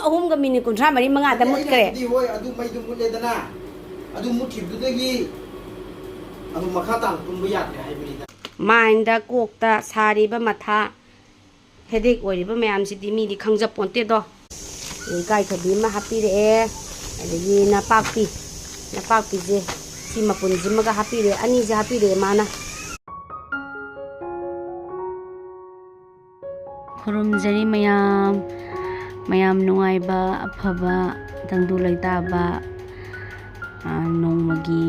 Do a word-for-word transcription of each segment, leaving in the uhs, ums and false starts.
ꯑꯍꯨꯝꯒ ꯃꯤꯅꯤꯠ ꯀꯨꯟꯊ꯭ꯔꯥ ꯃꯔꯤ ꯃꯉꯥꯗ ꯃꯨꯠꯈ꯭ꯔꯦ꯫ ꯑꯩꯅꯗꯤ, ꯍꯣꯏ, ꯑꯗꯨ ꯃꯩꯗꯨ ꯃꯨꯠꯂꯦꯗꯅ, ꯑꯗꯨ ꯃꯨꯠꯈꯤꯕꯗꯨꯗꯒꯤ ꯑꯗꯨ ꯃꯈꯥ ꯇꯥꯅ ꯇꯨꯝꯕ ꯌꯥꯗ꯭ꯔꯦ ꯍꯥꯏꯕꯅꯤꯗ꯫ ꯃꯥꯏꯟꯗ, ꯀꯣꯛꯇ ꯁꯥꯔꯤꯕ ꯃꯊꯥ, ꯍꯦꯗꯦꯛ ꯑꯣꯏꯔꯤꯕ ꯃꯌꯥꯝꯁꯤꯗꯤ ꯃꯤꯗꯤ ꯈꯪꯖꯄꯣꯟꯇꯦꯗꯣ꯫ ꯏꯀꯥꯏꯊꯕꯤ ꯑꯃ ꯍꯥꯞꯄꯤꯔꯛꯑꯦ, ꯑꯗꯒꯤ ꯅꯄꯥꯛꯄꯤ, ꯅꯄꯥꯛꯄꯤꯁꯦ ꯁꯤ ꯃꯄꯨꯟꯁꯤꯃꯒ ꯍꯥꯞꯄꯤꯔꯦ, ꯑꯅꯤꯁꯦ ꯍꯥꯞꯄꯤꯔꯛꯑꯦ ꯃꯥꯅ꯫ ꯈꯨꯔꯨꯝꯖꯔꯤ ꯃꯌꯥꯝ, ꯃꯌꯥꯝ ꯅꯨꯡꯉꯥꯏꯕ, ꯑꯐꯕ, ꯇꯪꯗꯨ ꯂꯩꯇꯥꯕ, ꯑ, ꯅꯣꯡꯃꯒꯤ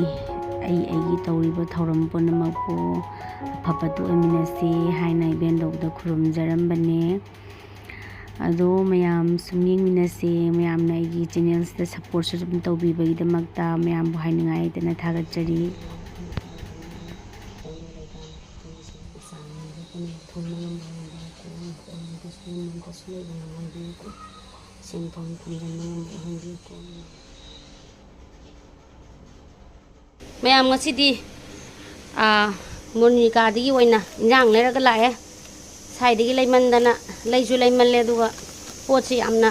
ꯑꯩ ꯑꯩꯒꯤ ꯇꯧꯔꯤꯕ ꯊꯧꯔꯝ ꯄꯨꯝꯅꯃꯛꯄꯨ ꯑꯐꯕꯗꯨ ꯑꯣꯏꯃꯤꯟꯅꯁꯤ ꯍꯥꯏꯅ ꯏꯕꯦꯟꯗꯧꯗ ꯈꯨꯔꯨꯝꯖꯔꯝꯕꯅꯦ꯫ ꯑꯗꯣ ꯃꯌꯥꯝ ꯁꯨꯝ ꯌꯦꯡꯃꯤꯟꯅꯁꯤ, ꯃꯌꯥꯝꯅ ꯑꯩꯒꯤ ꯆꯦꯅꯦꯜꯁꯤꯗ ꯁꯞꯄꯣꯔꯠꯁꯨ ꯑꯗꯨꯝ ꯇꯧꯕꯤꯕꯒꯤꯗꯃꯛꯇ ꯃꯌꯥꯝꯕꯨ ꯍꯥꯏꯅꯤꯡꯉꯥꯏ ꯂꯩꯇꯅ ꯊꯥꯒꯠꯆꯔꯤ꯫ ꯃꯌꯥꯝ ꯉꯁꯤꯗꯤ, ꯑꯥ, ꯃꯣꯅꯤꯀꯥꯗꯒꯤ ꯑꯣꯏꯅ ꯏꯟꯖꯥꯡ ꯂꯩꯔꯒ ꯂꯥꯛꯑꯦ꯫ ꯁ꯭ꯋꯥꯏꯗꯒꯤ ꯂꯩꯃꯟꯗꯅ, ꯂꯩꯁꯨ ꯂꯩꯃꯜꯂꯦ, ꯑꯗꯨꯒ ꯄꯣꯠꯁꯤ ꯌꯥꯝꯅ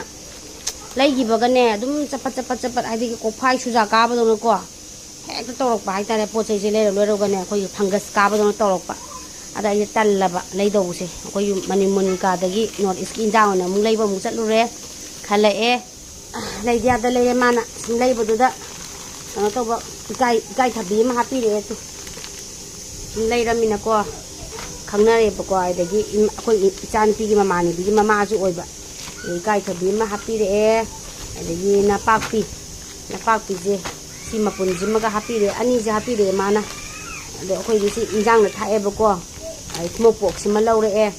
ꯂꯩꯈꯤꯕꯒꯅꯦ, ꯑꯗꯨꯝ ꯆꯄꯠ ꯆꯄꯠ ꯆꯄꯠ, ꯍꯥꯏꯗꯤ ꯀꯣꯛꯐꯥꯏ ꯁꯨꯖꯥ ꯀꯥꯕꯗꯧꯅꯀꯣ, ꯍꯦꯛꯇ ꯇꯧꯔꯛꯄ ꯍꯥꯏꯇꯥꯔꯦ꯫ ꯄꯣꯠ ꯆꯩꯁꯦ ꯂꯩꯔ ꯂꯣꯏꯔꯒꯅꯦ, ꯑꯩꯈꯣꯏꯒꯤ ꯐꯪꯒꯁ ꯀꯥꯕꯗꯧꯅ ꯇꯧꯔꯛꯄ꯫ ꯑꯗ ꯑꯩꯁꯦ ꯇꯜꯂꯕ ꯂꯩꯗꯧꯕꯁꯦ꯫ ꯑꯩꯈꯣꯏ ꯌꯨꯝ ꯃꯅꯤ-, ꯃꯣꯅꯤꯀꯥꯗꯒꯤ ꯅꯣꯔꯠ ꯏꯁꯀꯤ ꯏꯟꯖꯥꯡ ꯑꯣꯏꯅ ꯑꯃꯨꯛ ꯂꯩꯕ ꯑꯃꯨꯛ ꯆꯠꯂꯨꯔꯦ, ꯈꯜꯂꯛꯑꯦ꯫ ꯂꯩꯗꯤ ꯑꯥꯗ ꯂꯩꯔꯦ, ꯃꯥꯅ ꯁꯨꯝ ꯂꯩꯕꯗꯨꯗ ꯀꯩꯅꯣ ꯇꯧꯕ, ꯏꯀꯥꯏ, ꯏꯀꯥꯏꯊꯕꯤ ꯑꯃ ꯍꯥꯞꯄꯤꯔꯛꯑꯦ꯫ ꯑꯗꯨ ꯁꯨꯝ ꯂꯩꯔꯃꯤꯅꯀꯣ, ꯈꯪꯅꯔꯦꯕꯀꯣ꯫ ꯑꯗꯒꯤ ꯏꯝ-, ꯑꯩꯈꯣꯏ ꯏ-, ꯏꯆꯥꯅꯨꯄꯤꯒꯤ ꯃꯃꯥꯟꯅꯕꯤꯒꯤ ꯃꯃꯥꯁꯨ ꯑꯣꯏꯕ꯫ ꯑꯗꯩ ꯏꯀꯥꯏꯊꯕꯤ ꯑꯃ ꯍꯥꯞꯄꯤꯔꯛꯑꯦ, ꯑꯗꯒꯤ ꯅꯄꯥꯛꯄꯤ, ꯅꯄꯥꯛꯄꯤꯁꯦ ꯁꯤ ꯃꯄꯨꯟꯁꯤꯃꯒ ꯍꯥꯞꯄꯤꯔꯛꯑꯦ, ꯑꯅꯤꯁꯦ ꯍꯥꯞꯄꯤꯔꯛꯑꯦ ꯃꯥꯅ꯫ ꯑꯗꯣ ꯑꯩꯈꯣꯏꯒꯤ ꯁꯤ ꯏꯟꯖꯥꯡꯗ ꯊꯥꯛꯑꯦꯕꯀꯣ꯫ ꯑꯗꯩ ꯃꯣꯄꯣꯛꯁꯤꯃ ꯂꯧꯔꯛꯑꯦ꯫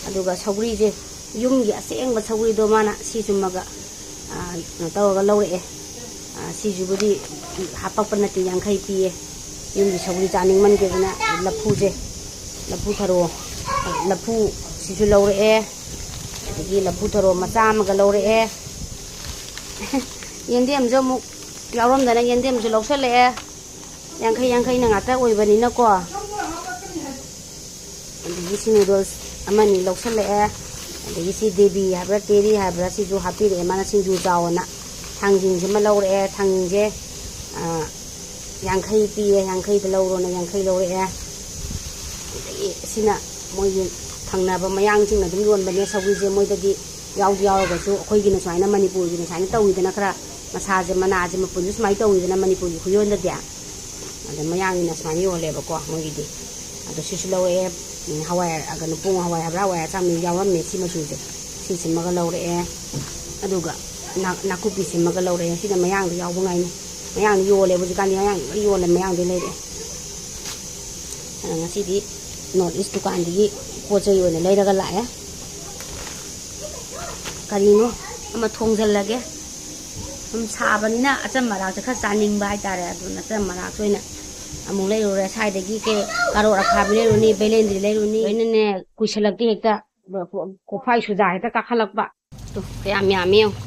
ꯑꯗꯨꯒ ꯁꯧꯒ꯭ꯔꯤꯁꯦ, ꯌꯨꯝꯒꯤ ꯑꯁꯦꯡꯕ ꯁꯧꯒ꯭ꯔꯤꯗꯣ ꯃꯥꯅ ꯁꯤ ꯆꯨꯝꯃꯒ, ꯑ, ꯀꯩꯅꯣ ꯇꯧꯔꯒ ꯂꯧꯔꯛꯑꯦ꯫ ꯑ, ꯁꯤꯁꯤꯕꯨꯗꯤ ꯍꯥꯄꯛꯄ ꯅꯠꯇꯦ, ꯌꯥꯡꯈꯩ ꯄꯤꯌꯦ꯫ ꯌꯨꯝꯒꯤ ꯁꯧꯒ꯭ꯔꯤ ꯆꯥꯅꯤꯡꯃꯟꯒꯤꯗꯅ ꯂꯐꯨꯁꯦ, ꯂꯐꯨ ꯊꯔꯣ, ꯂꯐꯨ ꯁꯤꯁꯨ ꯂꯧꯔꯛꯑꯦ꯫ ꯑꯗꯒꯤ ꯂꯐꯨ ꯊꯔꯣ ꯃꯆꯥ ꯑꯃꯒ ꯂꯧꯔꯛꯑꯦ꯫ ꯌꯦꯟꯗꯦꯝꯁꯨ ꯑꯃꯨꯛ ꯌꯥꯎꯔꯝꯗꯅ ꯌꯦꯟꯗꯦꯝꯁꯨ ꯂꯧꯁꯜꯂꯛꯑꯦ꯫ ꯌꯥꯡꯈꯩ ꯌꯥꯡꯈꯩꯅ ꯉꯥꯛꯇ ꯑꯣꯏꯕꯅꯤꯅꯀꯣ꯫ ꯑꯗꯒꯤ ꯁꯤ ꯅꯨꯗꯜꯁ ꯑꯃꯅꯤ ꯂꯧꯁꯜꯂꯛꯑꯦ꯫ ꯑꯗꯒꯤ ꯁꯤ ꯗꯦꯕꯤ ꯍꯥꯏꯕ꯭ꯔꯥ, ꯇꯦꯔꯤ ꯍꯥꯏꯕ꯭ꯔꯥ, ꯁꯤꯁꯨ ꯍꯥꯞꯄꯤꯔꯛꯑꯦ, ꯃꯥꯅ ꯁꯤꯡꯖꯨ ꯆꯥꯎꯑꯣꯅ꯫ ꯊꯥꯡꯖꯤꯡꯁꯤꯃ ꯂꯧꯔꯛꯑꯦ, ꯊꯥꯡꯖꯤꯡꯁꯦ, ꯑ, ꯌꯥꯡꯈꯩ ꯄꯤꯌꯦ, ꯌꯥꯡꯈꯩꯗ ꯂꯧꯔꯣꯅ ꯌꯥꯡꯈꯩ ꯂꯧꯔꯛꯑꯦ꯫ ꯑꯗꯒꯤ ꯁꯤꯅ ꯃꯣꯏꯒꯤ ꯊꯪꯅꯕ ꯃꯌꯥꯡꯁꯤꯡꯅ ꯑꯗꯨꯝ ꯌꯣꯟꯕꯅꯦ, ꯁꯧꯒ꯭ꯔꯤꯁꯦ ꯃꯣꯏꯗꯗꯤ ꯌꯥꯎꯗꯤ ꯌꯥꯎꯔꯒꯁꯨ, ꯑꯩꯈꯣꯏꯒꯤꯅ ꯁꯨꯃꯥꯏꯅ, ꯃꯅꯤꯄꯨꯔꯒꯤꯅ ꯁꯨꯃꯥꯏꯅ ꯇꯧꯋꯤꯗꯅ, ꯈꯔ ꯃꯁꯥꯁꯦ, ꯃꯅꯥꯁꯦ ꯃꯄꯨꯟꯁꯦ ꯁꯨꯃꯥꯏꯅ ꯇꯧꯋꯤꯗꯅ ꯃꯅꯤꯄꯨꯔꯒꯤ ꯈꯨꯌꯣꯟꯗꯗꯤ꯫ ꯑꯗ ꯃꯌꯥꯡꯒꯤꯅ ꯁꯨꯃꯥꯏꯅ ꯌꯣꯜꯂꯦꯕꯀꯣ ꯃꯣꯏꯒꯤꯗꯤ꯫ ꯑꯗꯣ ꯁꯤꯁꯨ ꯂꯧꯔꯛꯑꯦ꯫ ꯎꯝ, ꯍꯋꯥꯏ, ꯑ, ꯀꯩꯅꯣ, ꯄꯣꯡ ꯍꯋꯥꯏ ꯍꯥꯏꯕ꯭ꯔꯥ, ꯍꯋꯥꯏ ꯑꯁꯥꯡꯕꯤ ꯌꯥꯎꯔꯝꯃꯦ ꯁꯤ ꯃꯆꯨꯁꯦ꯫ ꯁꯤꯁꯤꯃꯒ ꯂꯧꯔꯛꯑꯦ꯫ ꯑꯗꯨꯒ ꯅꯥ-, ꯅꯥꯀꯨꯞꯄꯤꯁꯤꯃꯒ ꯂꯧꯔꯛꯑꯦ꯫ ꯁꯤꯅ ꯃꯌꯥꯡꯗ ꯌꯥꯎꯕ ꯉꯥꯏꯅꯤ꯫ ꯃꯌꯥꯡꯗ ꯌꯣꯜꯂꯦꯕ ꯍꯧꯖꯤꯛꯀꯥꯟꯗꯤ, ꯃꯌꯥꯡꯗ ꯂꯣꯏ ꯌꯣꯜꯂꯦ, ꯃꯌꯥꯡꯗ ꯂꯩꯔꯛꯑꯦ꯫ ꯑꯗ ꯉꯁꯤꯗꯤ North East ꯗꯨꯀꯥꯟꯗꯒꯤ ꯄꯣꯠ ꯆꯩ ꯑꯣꯏꯅ ꯂꯩꯔꯒ ꯂꯥꯛꯑꯦ꯫ ꯀꯔꯤꯅꯣ ꯑꯃ ꯊꯣꯡꯖꯜꯂꯒꯦ꯫ ꯁꯨꯝ ꯁꯥꯕꯅꯤꯅ ꯑꯆꯝ ꯑꯔꯥꯛꯁꯦ ꯈꯔ ꯆꯥꯅꯤꯡꯕ ꯍꯥꯏꯇꯥꯔꯦ, ꯑꯗꯨꯅ ꯑꯆꯝ ꯑꯔꯥꯛꯁꯦ ꯑꯣꯏꯅ ꯑꯃꯨꯛ ꯂꯩꯔꯨꯔꯦ꯫ ꯁ꯭ꯋꯥꯏꯗꯒꯤ ꯀꯩ, ꯀꯥꯔꯣꯠ ꯑꯈꯥꯕꯤ ꯂꯩꯔꯨꯅꯤ, ꯕꯦꯂꯦꯟꯗ꯭ꯔꯤ ꯂꯩꯔꯨꯅꯤ, ꯂꯣꯏꯅꯅꯦ ꯀꯨꯏꯁꯜꯂꯛꯇꯦ ꯍꯦꯛꯇ꯫ ꯀꯣꯐꯥꯏ ꯁꯨꯖꯥ ꯍꯦꯛꯇ ꯀꯥꯈꯠꯂꯛꯄ꯫ ꯇꯨ, ꯀꯌꯥꯝ ꯌꯥꯝꯃꯤ ꯌꯦꯡꯉꯨ꯫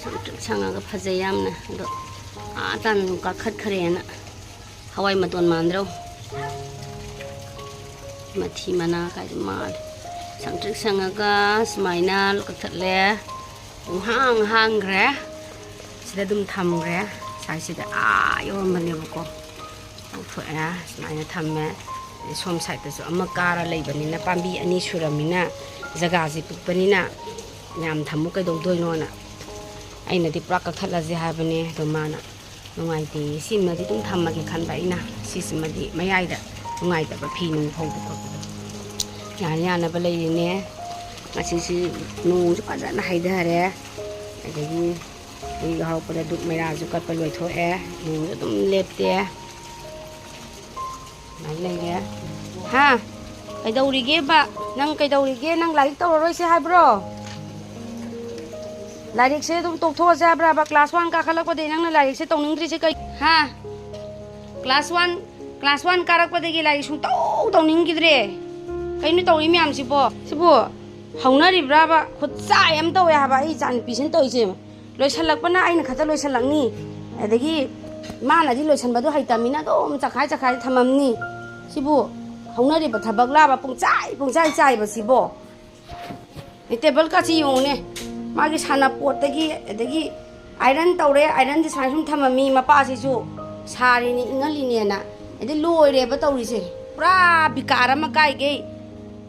ꯁꯪꯇ꯭ꯔꯤꯛ ꯁꯪꯉꯒ ꯐꯖꯩ ꯌꯥꯝꯅ꯫ ꯑꯗꯣ ꯑꯥ ꯇꯥꯅ ꯀꯥꯈꯠꯈ꯭ꯔꯦꯅ꯫ ꯍꯋꯥꯏ ꯃꯇꯣꯟ ꯃꯥꯟꯗ꯭ꯔꯣ? ꯃꯊꯤ ꯃꯅꯥ ꯀꯥꯏꯗ ꯃꯥꯜꯂꯦ꯫ ꯁꯪꯇ꯭ꯔꯤꯛ ꯁꯪꯉꯒ ꯁꯨꯃꯥꯏꯅ ꯀꯛꯊꯠꯂꯦ꯫ ꯄꯨꯡꯍꯥꯡ ꯍꯥꯡꯈ꯭ꯔꯦ꯫ ꯁꯤꯗ ꯑꯗꯨꯝ ꯊꯝꯈ꯭ꯔꯦ꯫ ꯁꯥꯏꯁꯤꯗ ꯑꯥ ꯌꯧꯔꯝꯕꯅꯦꯕꯀꯣ꯫ ꯂꯧꯊꯣꯛꯑꯦ꯫ ꯁꯨꯃꯥꯏꯅ ꯊꯝꯃꯦ꯫ ꯑꯗꯩ ꯁꯣꯝ ꯁꯥꯏꯠꯇꯁꯨ ꯑꯃ ꯀꯥꯔ ꯂꯩꯕꯅꯤꯅ, ꯄꯥꯝꯕꯤ ꯑꯅꯤ ꯁꯨꯔꯝꯅꯤꯅ, ꯖꯒꯥꯁꯤ ꯄꯤꯛꯄꯅꯤꯅ ꯌꯥꯝ ꯊꯝꯃꯨ ꯀꯩꯗꯧꯗꯣꯏꯅꯣꯅ ꯑꯩꯅꯗꯤ ꯄꯨꯔꯥ ꯀꯛꯊꯠꯂꯁꯦ ꯍꯥꯏꯕꯅꯦ꯫ ꯑꯗꯣ ꯃꯥꯅ ꯅꯨꯡꯉꯥꯏꯇꯦ, ꯁꯤꯃꯗꯤ ꯑꯗꯨꯝ ꯊꯝꯃꯒꯦ ꯈꯟꯕ ꯑꯩꯅ꯫ ꯁꯤꯁꯤꯃꯗꯤ ꯃꯌꯥꯏꯗ ꯅꯨꯡꯉꯥꯏꯇꯕ, ꯐꯤ ꯅꯨꯡ ꯐꯧꯕ ꯈꯣꯠꯄꯗꯣ꯫ ꯌꯥꯅ ꯌꯥꯅꯕ ꯂꯩꯔꯤꯅꯦ꯫ ꯉꯁꯤꯁꯤ ꯅꯣꯡꯁꯨ ꯐꯖꯅ ꯍꯩꯊꯔꯦ꯫ ꯑꯗꯒꯤ ꯑꯩ ꯍꯧꯔꯛꯄꯗ ꯙꯨꯞ ꯃꯩꯔꯥꯁꯨ ꯀꯠꯄ ꯂꯣꯏꯊꯣꯛꯑꯦ꯫ ꯅꯣꯡꯁꯨ ꯑꯗꯨꯝ ꯂꯦꯞꯇꯦ꯫ ꯁꯨꯃꯥꯏꯅ ꯂꯩꯔꯦ꯫ ꯍꯥ? ꯀꯩꯗꯧꯔꯤꯒꯦꯕ? ꯅꯪ ꯀꯩꯗꯧꯔꯤꯒꯦ? ꯅꯪ ꯂꯥꯏꯔꯤꯛ ꯇꯧꯔꯔꯣꯏꯁꯦ ꯍꯥꯏꯕ꯭ꯔꯣ? ꯂꯥꯏꯔꯤꯛꯁꯦ ꯑꯗꯨꯝ ꯇꯣꯛꯊꯣꯛꯑꯁꯦ ꯍꯥꯏꯕ꯭ꯔꯕ? Class one ꯀꯥꯈꯠꯂꯛꯄꯗꯒꯤ ꯅꯪꯅ ꯂꯥꯏꯔꯤꯛꯁꯦ ꯇꯧꯅꯤꯡꯗ꯭ꯔꯤꯁꯦ ꯀꯩ? ꯍꯥ? Class one, class one ꯀꯥꯔꯛꯄꯗꯒꯤ ꯂꯥꯏꯔꯤꯛ ꯁꯨꯡꯇꯧ ꯇꯧꯅꯤꯡꯈꯤꯗ꯭ꯔꯦ꯫ ꯀꯩꯅꯣ ꯇꯧꯔꯤ ꯃꯌꯥꯝꯁꯤꯕꯣ? ꯁꯤꯕꯨ ꯍꯧꯅꯔꯤꯕ꯭ꯔꯥꯕ? ꯈꯨꯠꯆꯥꯏ ꯑꯃ ꯇꯧꯋꯦ ꯍꯥꯏꯕ ꯑꯩ ꯏꯆꯥꯅꯨꯄꯤꯁꯤꯅ ꯇꯧꯔꯤꯁꯦ꯫ ꯂꯣꯏꯁꯜꯂꯛꯄꯅ ꯑꯩꯅ ꯈꯛꯇ ꯂꯣꯏꯁꯜꯂꯛꯅꯤ꯫ ꯑꯗꯒꯤ ꯃꯥꯅꯗꯤ ꯂꯣꯏꯁꯟꯕꯗꯣ ꯍꯩꯇꯕꯅꯤꯅ ꯑꯗꯨꯝ ꯆꯈꯥꯏ ꯆꯈꯥꯏ ꯊꯝꯃꯝꯅꯤ꯫ ꯁꯤꯕꯨ ꯍꯧꯅꯔꯤꯕ ꯊꯕꯛꯂꯥꯕ? ꯄꯨꯡꯆꯥꯏ, ꯄꯨꯡꯆꯥꯏ ꯆꯥꯏꯕꯁꯤꯕꯣ? ꯇꯦꯕꯜ ꯀꯥꯁꯤ ꯌꯦꯡꯉꯨꯅꯦ, ꯃꯥꯒꯤ ꯁꯥꯟꯅꯄꯣꯠꯇꯒꯤ, ꯑꯗꯒꯤ ꯑꯥꯏꯔꯟ ꯇꯧꯔꯦ, ꯑꯥꯏꯔꯟꯁꯦ ꯁꯨꯃꯥꯏꯅ ꯁꯨꯝ ꯊꯝꯃꯝꯃꯤ, ꯃꯄꯥꯁꯤꯁꯨ ꯁꯥꯔꯤꯅꯤ ꯏꯪꯍꯜꯂꯤꯅꯦꯅ꯫ ꯑꯗꯩ ꯂꯣꯏꯔꯦꯕ ꯇꯧꯔꯤꯁꯦ, ꯄꯨꯔꯥ ꯕꯤꯀꯥꯔ ꯑꯃ ꯀꯥꯏꯒꯩ꯫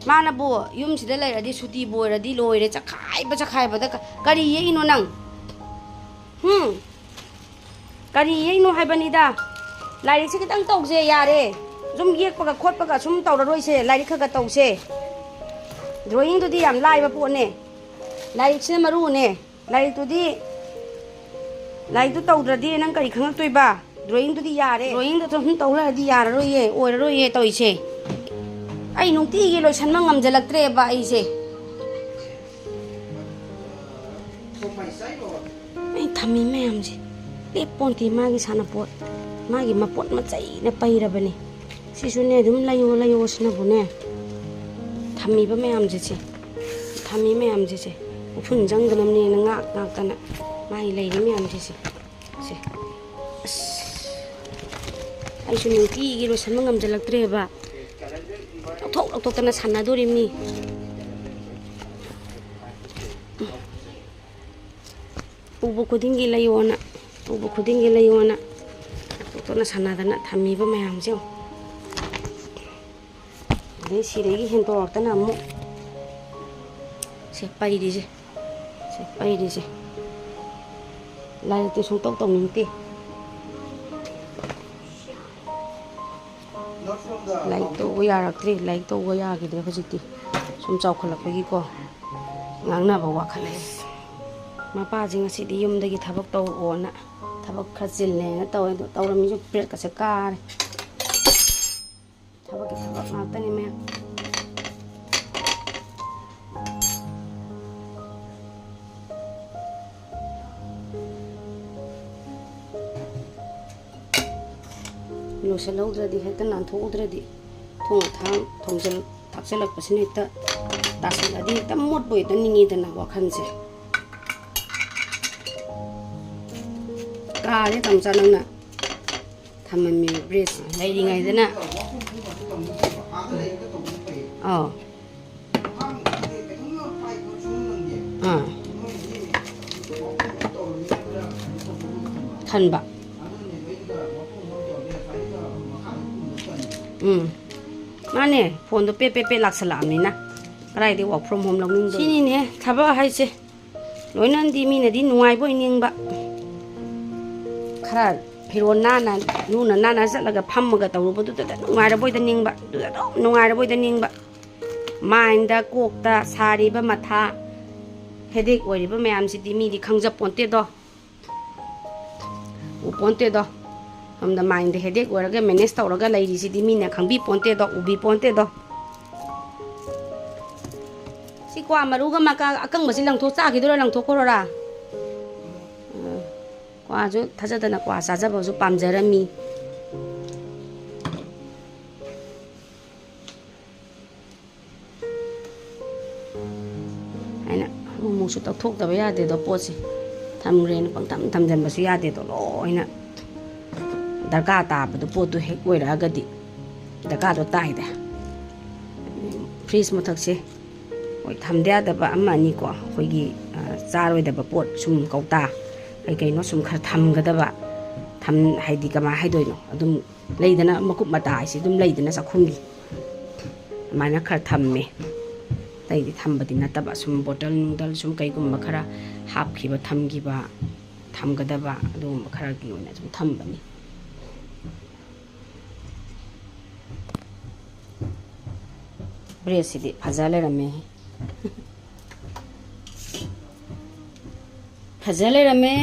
ꯃꯥꯅꯕꯨ ꯌꯨꯝꯁꯤꯗ ꯂꯩꯔꯗꯤ, ꯁꯨꯇꯤꯕꯨ ꯑꯣꯏꯔꯗꯤ ꯂꯣꯏꯔꯦ, ꯆꯈꯥꯏꯕ ꯆꯈꯥꯏꯕꯗ꯫ ꯀ-, ꯀꯔꯤ ꯌꯦꯛꯏꯅꯣ ꯅꯪ? ꯍꯨꯝ? ꯀꯔꯤ ꯌꯦꯛꯏꯅꯣ ꯍꯥꯏꯕꯅꯤꯗ? ꯂꯥꯏꯔꯤꯛꯁꯦ ꯈꯤꯇꯪ ꯇꯧꯁꯦ, ꯌꯥꯔꯦ꯫ ꯁꯨꯝ ꯌꯦꯛꯄꯒ ꯈꯣꯠꯄꯒ ꯁꯨꯝ ꯇꯧꯔꯔꯣꯏꯁꯦ, ꯂꯥꯏꯔꯤꯛ ꯈꯔ ꯈꯔ ꯇꯧꯁꯦ꯫ ꯗ꯭ꯔꯣꯌꯤꯡꯗꯨꯗꯤ ꯌꯥꯝ ꯂꯥꯏꯕ ꯄꯣꯠꯅꯦ, ꯂꯥꯏꯔꯤꯛꯁꯤꯅ ꯃꯔꯨꯅꯦ꯫ ꯂꯥꯏꯔꯤꯛꯇꯨꯗꯤ, ꯂꯥꯏꯔꯤꯛꯇꯨ ꯇꯧꯗ꯭ꯔꯗꯤ ꯅꯪ ꯀꯔꯤ ꯈꯪꯉꯛꯇꯣꯏꯕ? ꯗ꯭ꯔꯣꯌꯤꯡꯗꯨꯗꯤ ꯌꯥꯔꯦ꯫ ꯗ꯭ꯔꯣꯌꯤꯡꯗꯨ ꯁꯨꯝ ꯇꯧ ꯂꯩꯔꯗꯤ ꯌꯥꯔꯔꯣꯏꯌꯦ, ꯑꯣꯏꯔꯔꯣꯏꯌꯦ ꯇꯧꯔꯤꯁꯦ꯫ ꯑꯩ ꯅꯨꯡꯇꯤꯒꯤ ꯂꯣꯏꯁꯟꯕ ꯉꯝꯖꯜꯂꯛꯇ꯭ꯔꯦꯕ ꯑꯩꯁꯦ꯫ ꯑꯩ ꯊꯝꯃꯤ ꯃꯌꯥꯝꯁꯦ ꯂꯦꯞꯄꯣꯟꯇꯦ, ꯃꯥꯒꯤ ꯁꯥꯟꯅꯄꯣꯠ, ꯃꯥꯒꯤ ꯃꯄꯣꯠ ꯃꯆꯩꯅ ꯄꯩꯔꯕꯅꯤ꯫ ꯁꯤꯁꯨꯅꯦ, ꯑꯗꯨꯝ ꯂꯩꯌꯣ, ꯂꯩꯌꯣ ꯁꯤꯅꯕꯨꯅꯦ꯫ ꯊꯝꯃꯤꯕ ꯃꯌꯥꯝꯁꯦ ꯁꯦ, ꯊꯝꯃꯤ ꯃꯌꯥꯝꯁꯦ ꯁꯦ, ꯎꯐꯨꯟ ꯆꯪꯗꯅꯕꯅꯦꯅ ꯉꯥꯛ ꯉꯥꯛꯇꯅ ꯃꯥꯒꯤ ꯂꯩꯔꯤ ꯃꯌꯥꯝꯁꯦ ꯁꯦ, ꯁꯦ꯫ ꯑꯁ, ꯑꯩꯁꯨ ꯅꯨꯡꯇꯤꯒꯤ ꯂꯣꯏꯁꯟꯕ ꯉꯝꯖꯜꯂꯛꯇ꯭ꯔꯦꯕ꯫ ꯂꯧꯊꯣꯛ ꯂꯧꯊꯣꯛꯇꯅ ꯁꯥꯟꯅꯗꯣꯔꯤꯕꯅꯤ꯫ ꯎꯕ ꯈꯨꯗꯤꯡꯒꯤ ꯂꯩꯌꯣꯅ, ꯎꯕ ꯈꯨꯗꯤꯡꯒꯤ ꯂꯩꯌꯣꯅ ꯇꯣꯛꯇꯅ ꯁꯥꯟꯅꯗꯅ ꯊꯝꯃꯤꯕ ꯃꯌꯥꯝꯁꯦ ꯌꯦꯡꯉꯣ꯫ ꯑꯗꯩ ꯁꯤꯗꯒꯤ ꯍꯦꯟꯗꯣꯔꯛꯇꯅ ꯑꯃꯨꯛ ꯁꯦ ꯄꯩꯔꯤꯁꯦ, ꯁꯦ ꯄꯩꯔꯤꯁꯦ꯫ ꯂꯥꯏꯔꯤꯛꯇꯤ ꯁꯨꯡꯇꯧ ꯇꯧꯅꯤꯡꯗꯦ꯫ ꯂꯥꯏꯔꯤꯛ ꯇꯧꯕ ꯌꯥꯔꯛꯇ꯭ꯔꯦ, ꯂꯥꯏꯔꯤꯛ ꯇꯧꯕ ꯌꯥꯈꯤꯗ꯭ꯔꯦ ꯍꯧꯖꯤꯛꯇꯤ꯫ ꯁꯨꯝ ꯆꯥꯎꯈꯠꯂꯛꯄꯒꯤꯀꯣ ꯉꯥꯡꯅꯕ ꯋꯥꯈꯠꯂꯛꯑꯦ꯫ ꯃꯄꯥꯁꯦ ꯉꯁꯤꯗꯤ ꯌꯨꯝꯗꯒꯤ ꯊꯕꯛ ꯇꯧꯔꯛꯑꯣꯅ ꯊꯕꯛ ꯈꯔ ꯆꯤꯜꯂꯦꯅ ꯇꯧꯋꯦ, ꯑꯗꯣ ꯇꯧꯔꯝꯃꯤꯁꯨ ꯕ꯭ꯔꯦꯛꯀꯁꯦ ꯀꯥꯔꯦ꯫ ꯊꯕꯛꯀꯤ ꯊꯕꯛ ꯉꯥꯛꯇꯅꯤ ꯃꯌꯥꯝ꯫ ꯂꯣꯏꯁꯤꯜꯍꯧꯗ꯭ꯔꯗꯤ, ꯍꯦꯛꯇ ꯅꯥꯟꯊꯣꯛꯍꯧꯗ꯭ꯔꯗꯤ, ꯊꯣꯡ ꯊꯥꯛ ꯊꯣꯡꯖꯤꯜ ꯊꯥꯛꯆꯜꯂꯛꯄꯁꯤꯅ ꯍꯦꯛꯇ ꯇꯥꯁꯜꯂꯗꯤ ꯍꯦꯛꯇ ꯃꯣꯠꯄ ꯍꯦꯛꯇ ꯅꯤꯡꯉꯤꯗꯅ ꯋꯥꯈꯜꯁꯦ꯫ ꯀꯥꯔꯦ ꯇꯝꯆꯥ ꯅꯪꯅ ꯊꯝꯃꯝꯃꯤꯕ ꯕ꯭ꯔꯦꯁꯁꯦ ꯂꯩꯔꯤꯉꯩꯗꯅ꯫ ꯑꯧ꯫ ꯑꯥ꯫ ꯈꯟꯕ꯫ ꯎꯝ꯫ ꯃꯥꯅꯦ, ꯐꯣꯟꯗꯣ ꯄꯦ ꯄꯦ ꯄꯦ ꯂꯥꯛꯁꯜꯂꯛꯑꯕꯅꯤꯅ ꯀꯗꯥꯏꯗꯩ work from home ꯂꯧꯅꯤꯡꯗꯣꯏꯅꯣ? ꯁꯤꯅꯤꯅꯦ ꯊꯕꯛ ꯍꯥꯏꯁꯦ꯫ ꯂꯣꯏꯅꯗꯤ ꯃꯤꯅꯗꯤ ꯅꯨꯡꯉꯥꯏꯕ ꯑꯣꯏꯅꯤꯡꯕ꯫ ꯈꯔ ꯐꯤꯔꯣꯜ ꯅꯥꯟꯅ, ꯂꯨꯅ ꯅꯥꯟꯅ ꯆꯠꯂꯒ ꯐꯝꯃꯒ ꯇꯧꯔꯨꯕꯗꯨꯗ ꯅꯨꯡꯉꯥꯏꯔꯕꯣꯏꯗ ꯅꯤꯡꯕ, ꯑꯗꯨꯗ ꯑꯗꯨꯝ ꯅꯨꯡꯉꯥꯏꯔꯕꯣꯏꯗ ꯅꯤꯡꯕ꯫ Mind ꯀꯣꯛꯇ ꯁꯥꯔꯤꯕ ꯃꯊꯥ, headache ꯑꯣꯏꯔꯤꯕ ꯃꯌꯥꯝꯁꯤꯗꯤ ꯃꯤꯗꯤ ꯈꯪꯖꯄꯣꯟꯇꯦꯗꯣ꯫ ꯎꯄꯣꯟꯇꯦꯗꯣ꯫ ꯁꯣꯝꯗ mind headache ꯑꯣꯏꯔꯒ manage ꯇꯧꯔꯒ ꯂꯩꯔꯤꯁꯤꯗꯤ ꯃꯤꯅ ꯈꯪꯕꯤ ꯄꯣꯟꯇꯦꯗꯣ, ꯎꯕꯤ ꯄꯣꯟꯇꯦꯗꯣ꯫ ꯁꯤ ꯀ꯭ꯋꯥ ꯃꯔꯨꯒ ꯃꯀꯥ ꯑꯀꯪꯕꯁꯤ ꯂꯪꯊꯣꯛ ꯆꯥꯈꯤꯗꯣꯏꯔꯣ, ꯂꯪꯊꯣꯛꯈ꯭ꯔꯣꯔꯥ? ꯎꯝ꯫ ꯀ꯭ꯋꯥꯁꯨ ꯊꯥꯖꯗꯅ ꯀ꯭ꯋꯥ ꯆꯥꯖꯕꯁꯨ ꯄꯥꯝꯖꯔꯝꯃꯤ꯫ ꯍꯥꯏꯅ ꯑꯃꯨꯛꯃꯨꯛꯁꯨ ꯇꯧꯊꯣꯛꯇꯕ ꯌꯥꯗꯦꯗꯣ ꯄꯣꯠꯁꯦ꯫ ꯊꯝꯈ꯭ꯔꯦꯅ ꯄꯪꯊꯝ ꯊꯝꯖꯤꯟꯕꯁꯨ ꯌꯥꯗꯦꯗꯣ꯫ ꯂꯣꯏꯅ ꯗꯔꯀꯥꯔ ꯇꯥꯕꯗꯣ ꯄꯣꯠꯇꯨ ꯍꯦꯛ ꯑꯣꯏꯔꯛꯑꯒꯗꯤ ꯗꯔꯀꯥꯔꯗꯣ ꯇꯥꯏꯗ꯫ Fridge ꯃꯊꯛꯁꯦ ꯍꯣꯏ ꯊꯝꯗ ꯌꯥꯗꯕ ꯑꯃ ꯑꯅꯤꯀꯣ, ꯑꯩꯈꯣꯏꯒꯤ, ꯑ, ꯆꯥꯔꯣꯏꯗꯕ ꯄꯣꯠ ꯁꯨꯝ ꯀꯧꯇꯥ ꯀꯩ ꯀꯩꯅꯣ ꯁꯨꯝ ꯈꯔ ꯊꯝꯒꯗꯕ, ꯊꯝ-, ꯍꯥꯏꯗꯤ ꯀꯃꯥꯏꯅ ꯍꯥꯏꯗꯣꯏꯅꯣ, ꯑꯗꯨꯝ ꯂꯩꯗꯅ ꯃꯀꯨꯞ ꯃꯇꯥ ꯍꯥꯏꯁꯦ ꯑꯗꯨꯝ ꯂꯩꯗꯅ ꯆꯥꯛꯈꯨꯝꯒꯤ꯫ ꯑꯗꯨꯃꯥꯏꯅ ꯈꯔ ꯊꯝꯃꯦ꯫ ꯑꯇꯩꯗꯤ ꯊꯝꯕꯗꯤ ꯅꯠꯇꯕ, ꯁꯨꯝ bottle ꯅꯨꯡꯗꯜ ꯁꯨꯝ ꯀꯩꯒꯨꯝꯕ ꯈꯔ ꯍꯥꯞꯈꯤꯕ, ꯊꯝꯈꯤꯕ, ꯊꯝꯒꯗꯕ ꯑꯗꯨꯒꯨꯝꯕ ꯈꯔꯒꯤ ꯑꯣꯏꯅ ꯁꯨꯝ ꯊꯝꯕꯅꯤ꯫ Breadꯁꯤꯗꯤ ꯐꯖ ꯂꯩꯔꯝꯃꯦ꯫ ꯐꯖ ꯂꯩꯔꯝꯃꯦ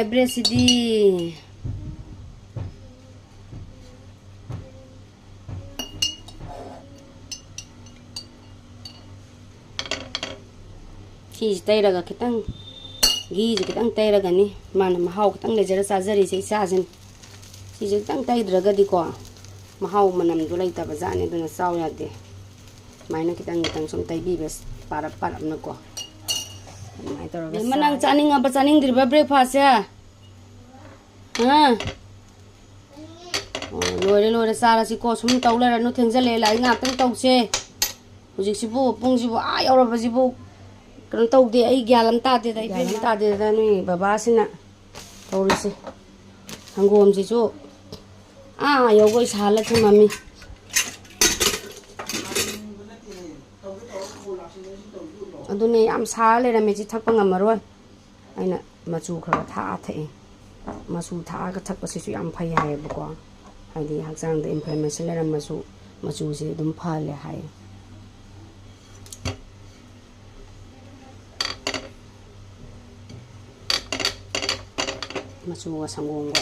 breadꯁꯤꯗꯤ꯫ ꯁꯤꯁꯦ ꯇꯩꯔꯒ ꯈꯤꯇꯪ, ꯘꯤꯁꯦ ꯈꯤꯇꯪ ꯇꯩꯔꯒꯅꯤ꯫ ꯃꯥꯅ ꯃꯍꯥꯎ ꯈꯤꯇꯪ ꯂꯩꯖꯔ ꯆꯥꯖꯔꯤꯁꯦ ꯏꯆꯥꯁꯤꯅ꯫ ꯁꯤꯁꯦ ꯈꯤꯇꯪ ꯇꯩꯗ꯭ꯔꯒꯗꯤꯀꯣ, ꯃꯍꯥꯎ ꯃꯅꯝꯗꯣ ꯂꯩꯇꯕ ꯖꯥꯠꯅꯤ, ꯑꯗꯨꯅ ꯆꯥꯎ ꯌꯥꯗꯦ꯫ ꯁꯨꯃꯥꯏꯅ ꯈꯤꯇꯪ ꯈꯤꯇꯪ ꯁꯨꯝ ꯇꯩꯕꯤꯕ, ꯄꯥꯔꯞ ꯄꯥꯔꯞꯅꯀꯣ꯫ ꯑꯗꯨꯃꯥꯏꯅ ꯇꯧꯔꯒ ꯑꯗꯩ ꯃꯅꯥ ꯆꯥꯔꯦ꯫ ꯆꯥꯅꯤꯡꯉꯕ ꯆꯥꯅꯤꯡꯗ꯭ꯔꯤꯕ breakfastꯁꯦ? ꯑꯥ? ꯑꯣ, ꯂꯣꯏꯔꯦ, ꯂꯣꯏꯔꯦ, ꯆꯥꯔꯁꯤꯀꯣ꯫ ꯁꯨꯝ ꯇꯧ ꯂꯩꯔꯅꯨ, ꯊꯦꯡꯖꯜꯂꯛꯑꯦ, ꯂꯥꯏꯔꯤꯛ ꯉꯥꯛꯇꯪ ꯇꯧꯁꯦ꯫ ꯍꯧꯖꯤꯛꯁꯤꯕꯨ, ꯄꯨꯡꯁꯤꯕꯨ ꯑꯥ ꯌꯧꯔꯕꯁꯤꯕꯨ, ꯀꯩꯅꯣ ꯇꯧꯗꯦ, ꯑꯩ ꯒ꯭ꯌꯥꯟ ꯑꯃ ꯇꯥꯗꯦꯗ, ꯒ꯭ꯌꯥꯟ ꯑꯃ ꯏꯕꯦꯝꯃ꯫ ꯇꯥꯗꯦꯗ ꯅꯣꯏ ꯕꯕꯥꯁꯤꯅ ꯇꯧꯔꯤꯁꯦ꯫ ꯁꯪꯒꯣꯝꯁꯤꯁꯨ ꯑꯥ ꯌꯧꯈꯩ ꯁꯥꯍꯜꯂ ꯊꯝꯃꯝꯃꯤ꯫ ꯑꯗꯨꯅꯦ, ꯌꯥꯝ ꯁꯥꯔ ꯂꯩꯔꯝꯃꯦ, ꯁꯤ ꯊꯛꯄ ꯉꯝꯃꯔꯣꯏ꯫ ꯑꯩꯅ ꯃꯆꯨ ꯈꯔ ꯊꯥꯛꯑ ꯊꯛꯏ꯫ ꯃꯆꯨ ꯊꯥꯛꯑꯒ ꯊꯛꯄꯁꯤꯁꯨ ꯌꯥꯝ ꯐꯩ ꯍꯥꯏꯌꯦꯕꯀꯣ꯫ ꯍꯥꯏꯗꯤ ꯍꯛꯆꯥꯡꯗ ꯏꯟꯐ꯭ꯂꯦꯃꯦꯁꯟ ꯂꯩꯔꯝꯃꯁꯨ ꯃꯆꯨꯁꯦ ꯑꯗꯨꯝ ꯐꯍꯜꯂꯦ ꯍꯥꯏꯌꯦ꯫ ꯃꯆꯨꯒ ꯁꯪꯒꯣꯝꯒ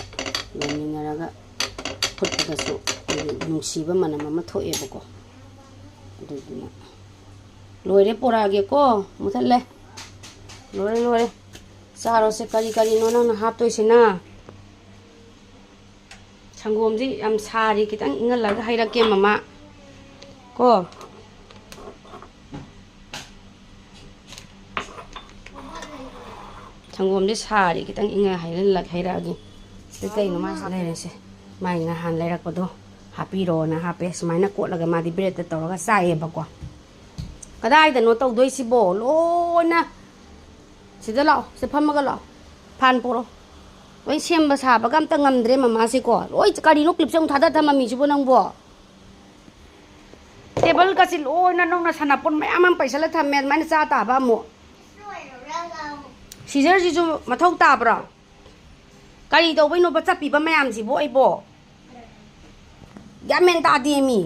ꯌꯥꯟꯃꯤꯟꯅꯔꯒ ꯐꯨꯠꯄꯗꯁꯨ ꯑꯩꯈꯣꯏꯒꯤ ꯅꯨꯡꯁꯤꯕ ꯃꯅꯝ ꯑꯃ ꯊꯣꯛꯑꯦꯕꯀꯣ꯫ ꯑꯗꯨꯗꯨꯅ ꯂꯣꯏꯔꯦ, ꯄꯣꯔꯛꯑꯒꯦꯀꯣ꯫ ꯃꯨꯊꯠꯂꯦ꯫ ꯂꯣꯏꯔꯦ, ꯂꯣꯏꯔꯦ꯫ ꯆꯥꯔꯣꯁꯦ꯫ ꯀꯔꯤ ꯀꯔꯤꯅꯣ ꯅꯪꯅ ꯍꯥꯞꯇꯣꯏꯁꯤꯅ? ꯁꯪꯒꯣꯝꯁꯤ ꯌꯥꯝ ꯁꯥꯔꯤ, ꯈꯤꯇꯪ ꯏꯪꯍꯜꯂꯒ ꯍꯩꯔꯛꯀꯦ ꯃꯃꯥ꯫ ꯀꯣ꯫ ꯁꯪꯒꯣꯝꯁꯦ ꯁꯥꯔꯤ, ꯈꯤꯇꯪ ꯏꯪꯉ ꯍꯩꯔꯛꯑꯒꯦ꯫ ꯑꯗꯨ ꯀꯩꯅꯣ ꯃꯥ ꯂꯩꯔꯤꯁꯦ? ꯃꯥꯏ ꯅꯍꯥꯟ ꯂꯩꯔꯛꯄꯗꯣ ꯍꯥꯞꯄꯤꯔꯣꯅ ꯍꯥꯞꯄꯦ꯫ ꯁꯨꯃꯥꯏꯅ ꯀꯣꯠꯂꯒ ꯃꯥꯗꯤ ꯕ꯭ꯔꯦꯗꯇ ꯇꯧꯔꯒ ꯆꯥꯏꯌꯦꯕꯀꯣ꯫ ꯀꯗꯥꯏꯗꯅꯣ ꯇꯧꯗꯣꯏꯁꯤꯕꯣ? ꯂꯣꯏꯅ ꯁꯤꯗ ꯂꯥꯛꯑꯣ, ꯁꯤꯗ ꯐꯝꯃꯒ ꯂꯥꯛꯑꯣ꯫ ꯐꯥꯟ ꯄꯣꯔꯛꯑꯣ꯫ ꯂꯣꯏ ꯁꯦꯝꯕ ꯁꯥꯕꯒ ꯑꯝꯇ ꯉꯝꯗ꯭ꯔꯦ ꯃꯃꯥꯁꯦꯀꯣ꯫ ꯂꯣꯏ ꯀꯔꯤꯅꯣ ꯀ꯭ꯂꯤꯞꯁꯦ ꯑꯃꯨꯛ ꯊꯥꯗ ꯊꯝꯃꯝꯃꯤꯁꯤꯕꯣ ꯅꯪꯕꯣ? ꯇꯦꯕꯜꯒꯁꯤ ꯂꯣꯏꯅ ꯅꯪꯅ ꯁꯥꯟꯅꯄꯣꯠ ꯃꯌꯥꯝ ꯑꯃ ꯄꯩꯁꯜꯂ ꯊꯝꯃꯦ, ꯑꯗꯨꯃꯥꯏꯅ ꯆꯥ ꯇꯥꯕ ꯑꯃꯨꯛ꯫ ꯁꯤꯖꯔꯁꯤꯁꯨ ꯃꯊꯧ ꯇꯥꯕ꯭ꯔꯣ? ꯀꯔꯤ ꯇꯧꯕꯩꯅꯣꯕ ꯆꯠꯄꯤꯕ ꯃꯌꯥꯝꯁꯤꯕꯨ ꯑꯩꯕꯣ? ꯒ꯭ꯌꯥꯟ ꯃꯦꯟ ꯇꯥꯗꯦꯃꯤ꯫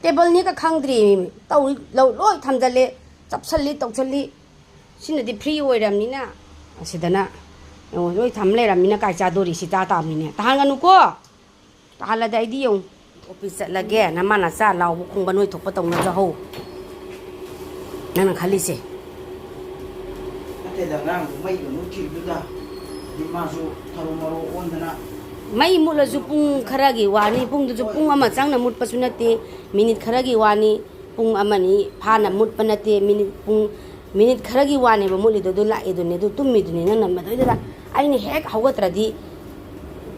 ꯇꯦꯕꯜꯅꯤꯒ ꯈꯪꯗ꯭ꯔꯦꯃꯤ꯫ ꯇꯧꯔꯤ, ꯂꯧ-, ꯂꯣꯏ ꯊꯝꯖꯜꯂꯦ, ꯆꯞꯁꯜꯂꯤ, ꯇꯧꯁꯜꯂꯤ꯫ ꯁꯤꯅꯗꯤ ꯐ꯭ꯔꯤ ꯑꯣꯏꯔꯝꯅꯤꯅ꯫ ꯑꯁꯤꯗꯅ ꯌꯦꯡꯉꯣ, ꯂꯣꯏ ꯊꯝ ꯂꯩꯔꯝꯅꯤꯅ ꯀꯥꯏ ꯆꯥꯗꯣꯔꯤ? ꯁꯤ ꯆꯥ ꯇꯥꯕꯅꯤꯅꯦ꯫ ꯇꯥꯍꯟꯒꯅꯨꯀꯣ꯫ ꯇꯥꯍꯜꯂꯗꯤ ꯑꯩꯗꯤ ꯌꯦꯡꯉꯨ꯫ ꯑꯣꯐꯤꯁ ꯆꯠꯂꯒꯦ, ꯅꯃꯥ ꯅꯆꯥ ꯂꯥꯎꯕ ꯈꯣꯡꯕ ꯅꯣꯏ ꯊꯣꯛꯄ ꯇꯧꯅꯖꯍꯧ꯫ ꯅꯪꯅ ꯈꯜꯂꯤꯁꯦ꯫ ꯅꯠꯇꯦꯗ, ꯑꯉꯥꯡꯗꯣ ꯃꯩꯒ ꯃꯨꯠꯈꯤꯕꯗꯨꯗ, ꯑꯗꯩ ꯃꯥꯁꯨ ꯊꯔꯣ ꯃꯔꯣ ꯑꯣꯟꯗꯅ꯫ ꯃꯩ ꯃꯨꯠꯂꯁꯨ ꯄꯨꯡ ꯈꯔꯒꯤ ꯋꯥꯅꯤ, ꯄꯨꯡꯗꯨꯁꯨ ꯄꯨꯡ ꯑꯃ ꯆꯪꯅ ꯃꯨꯠꯄꯁꯨ ꯅꯠꯇꯦ, ꯃꯤꯅꯤꯠ ꯈꯔꯒꯤ ꯋꯥꯅꯤ, ꯄꯨꯡ ꯑꯃꯅꯤ ꯐꯥꯅ ꯃꯨꯠꯄ ꯅꯠꯇꯦ, ꯃꯤꯅꯤꯠ ꯄꯨꯡ, ꯃꯤꯅꯤꯠ ꯈꯔꯒꯤ ꯋꯥꯅꯦꯕ ꯃꯨꯠꯂꯤꯗꯣ, ꯑꯗꯨ ꯂꯥꯛꯏꯗꯨꯅꯦ, ꯑꯗꯨ ꯇꯨꯝꯃꯤꯗꯨꯅꯦ ꯅꯪꯅ ꯃꯗꯩꯗꯨꯗ꯫ ꯑꯩꯅ ꯍꯦꯛ ꯍꯧꯒꯠꯇ꯭ꯔꯗꯤ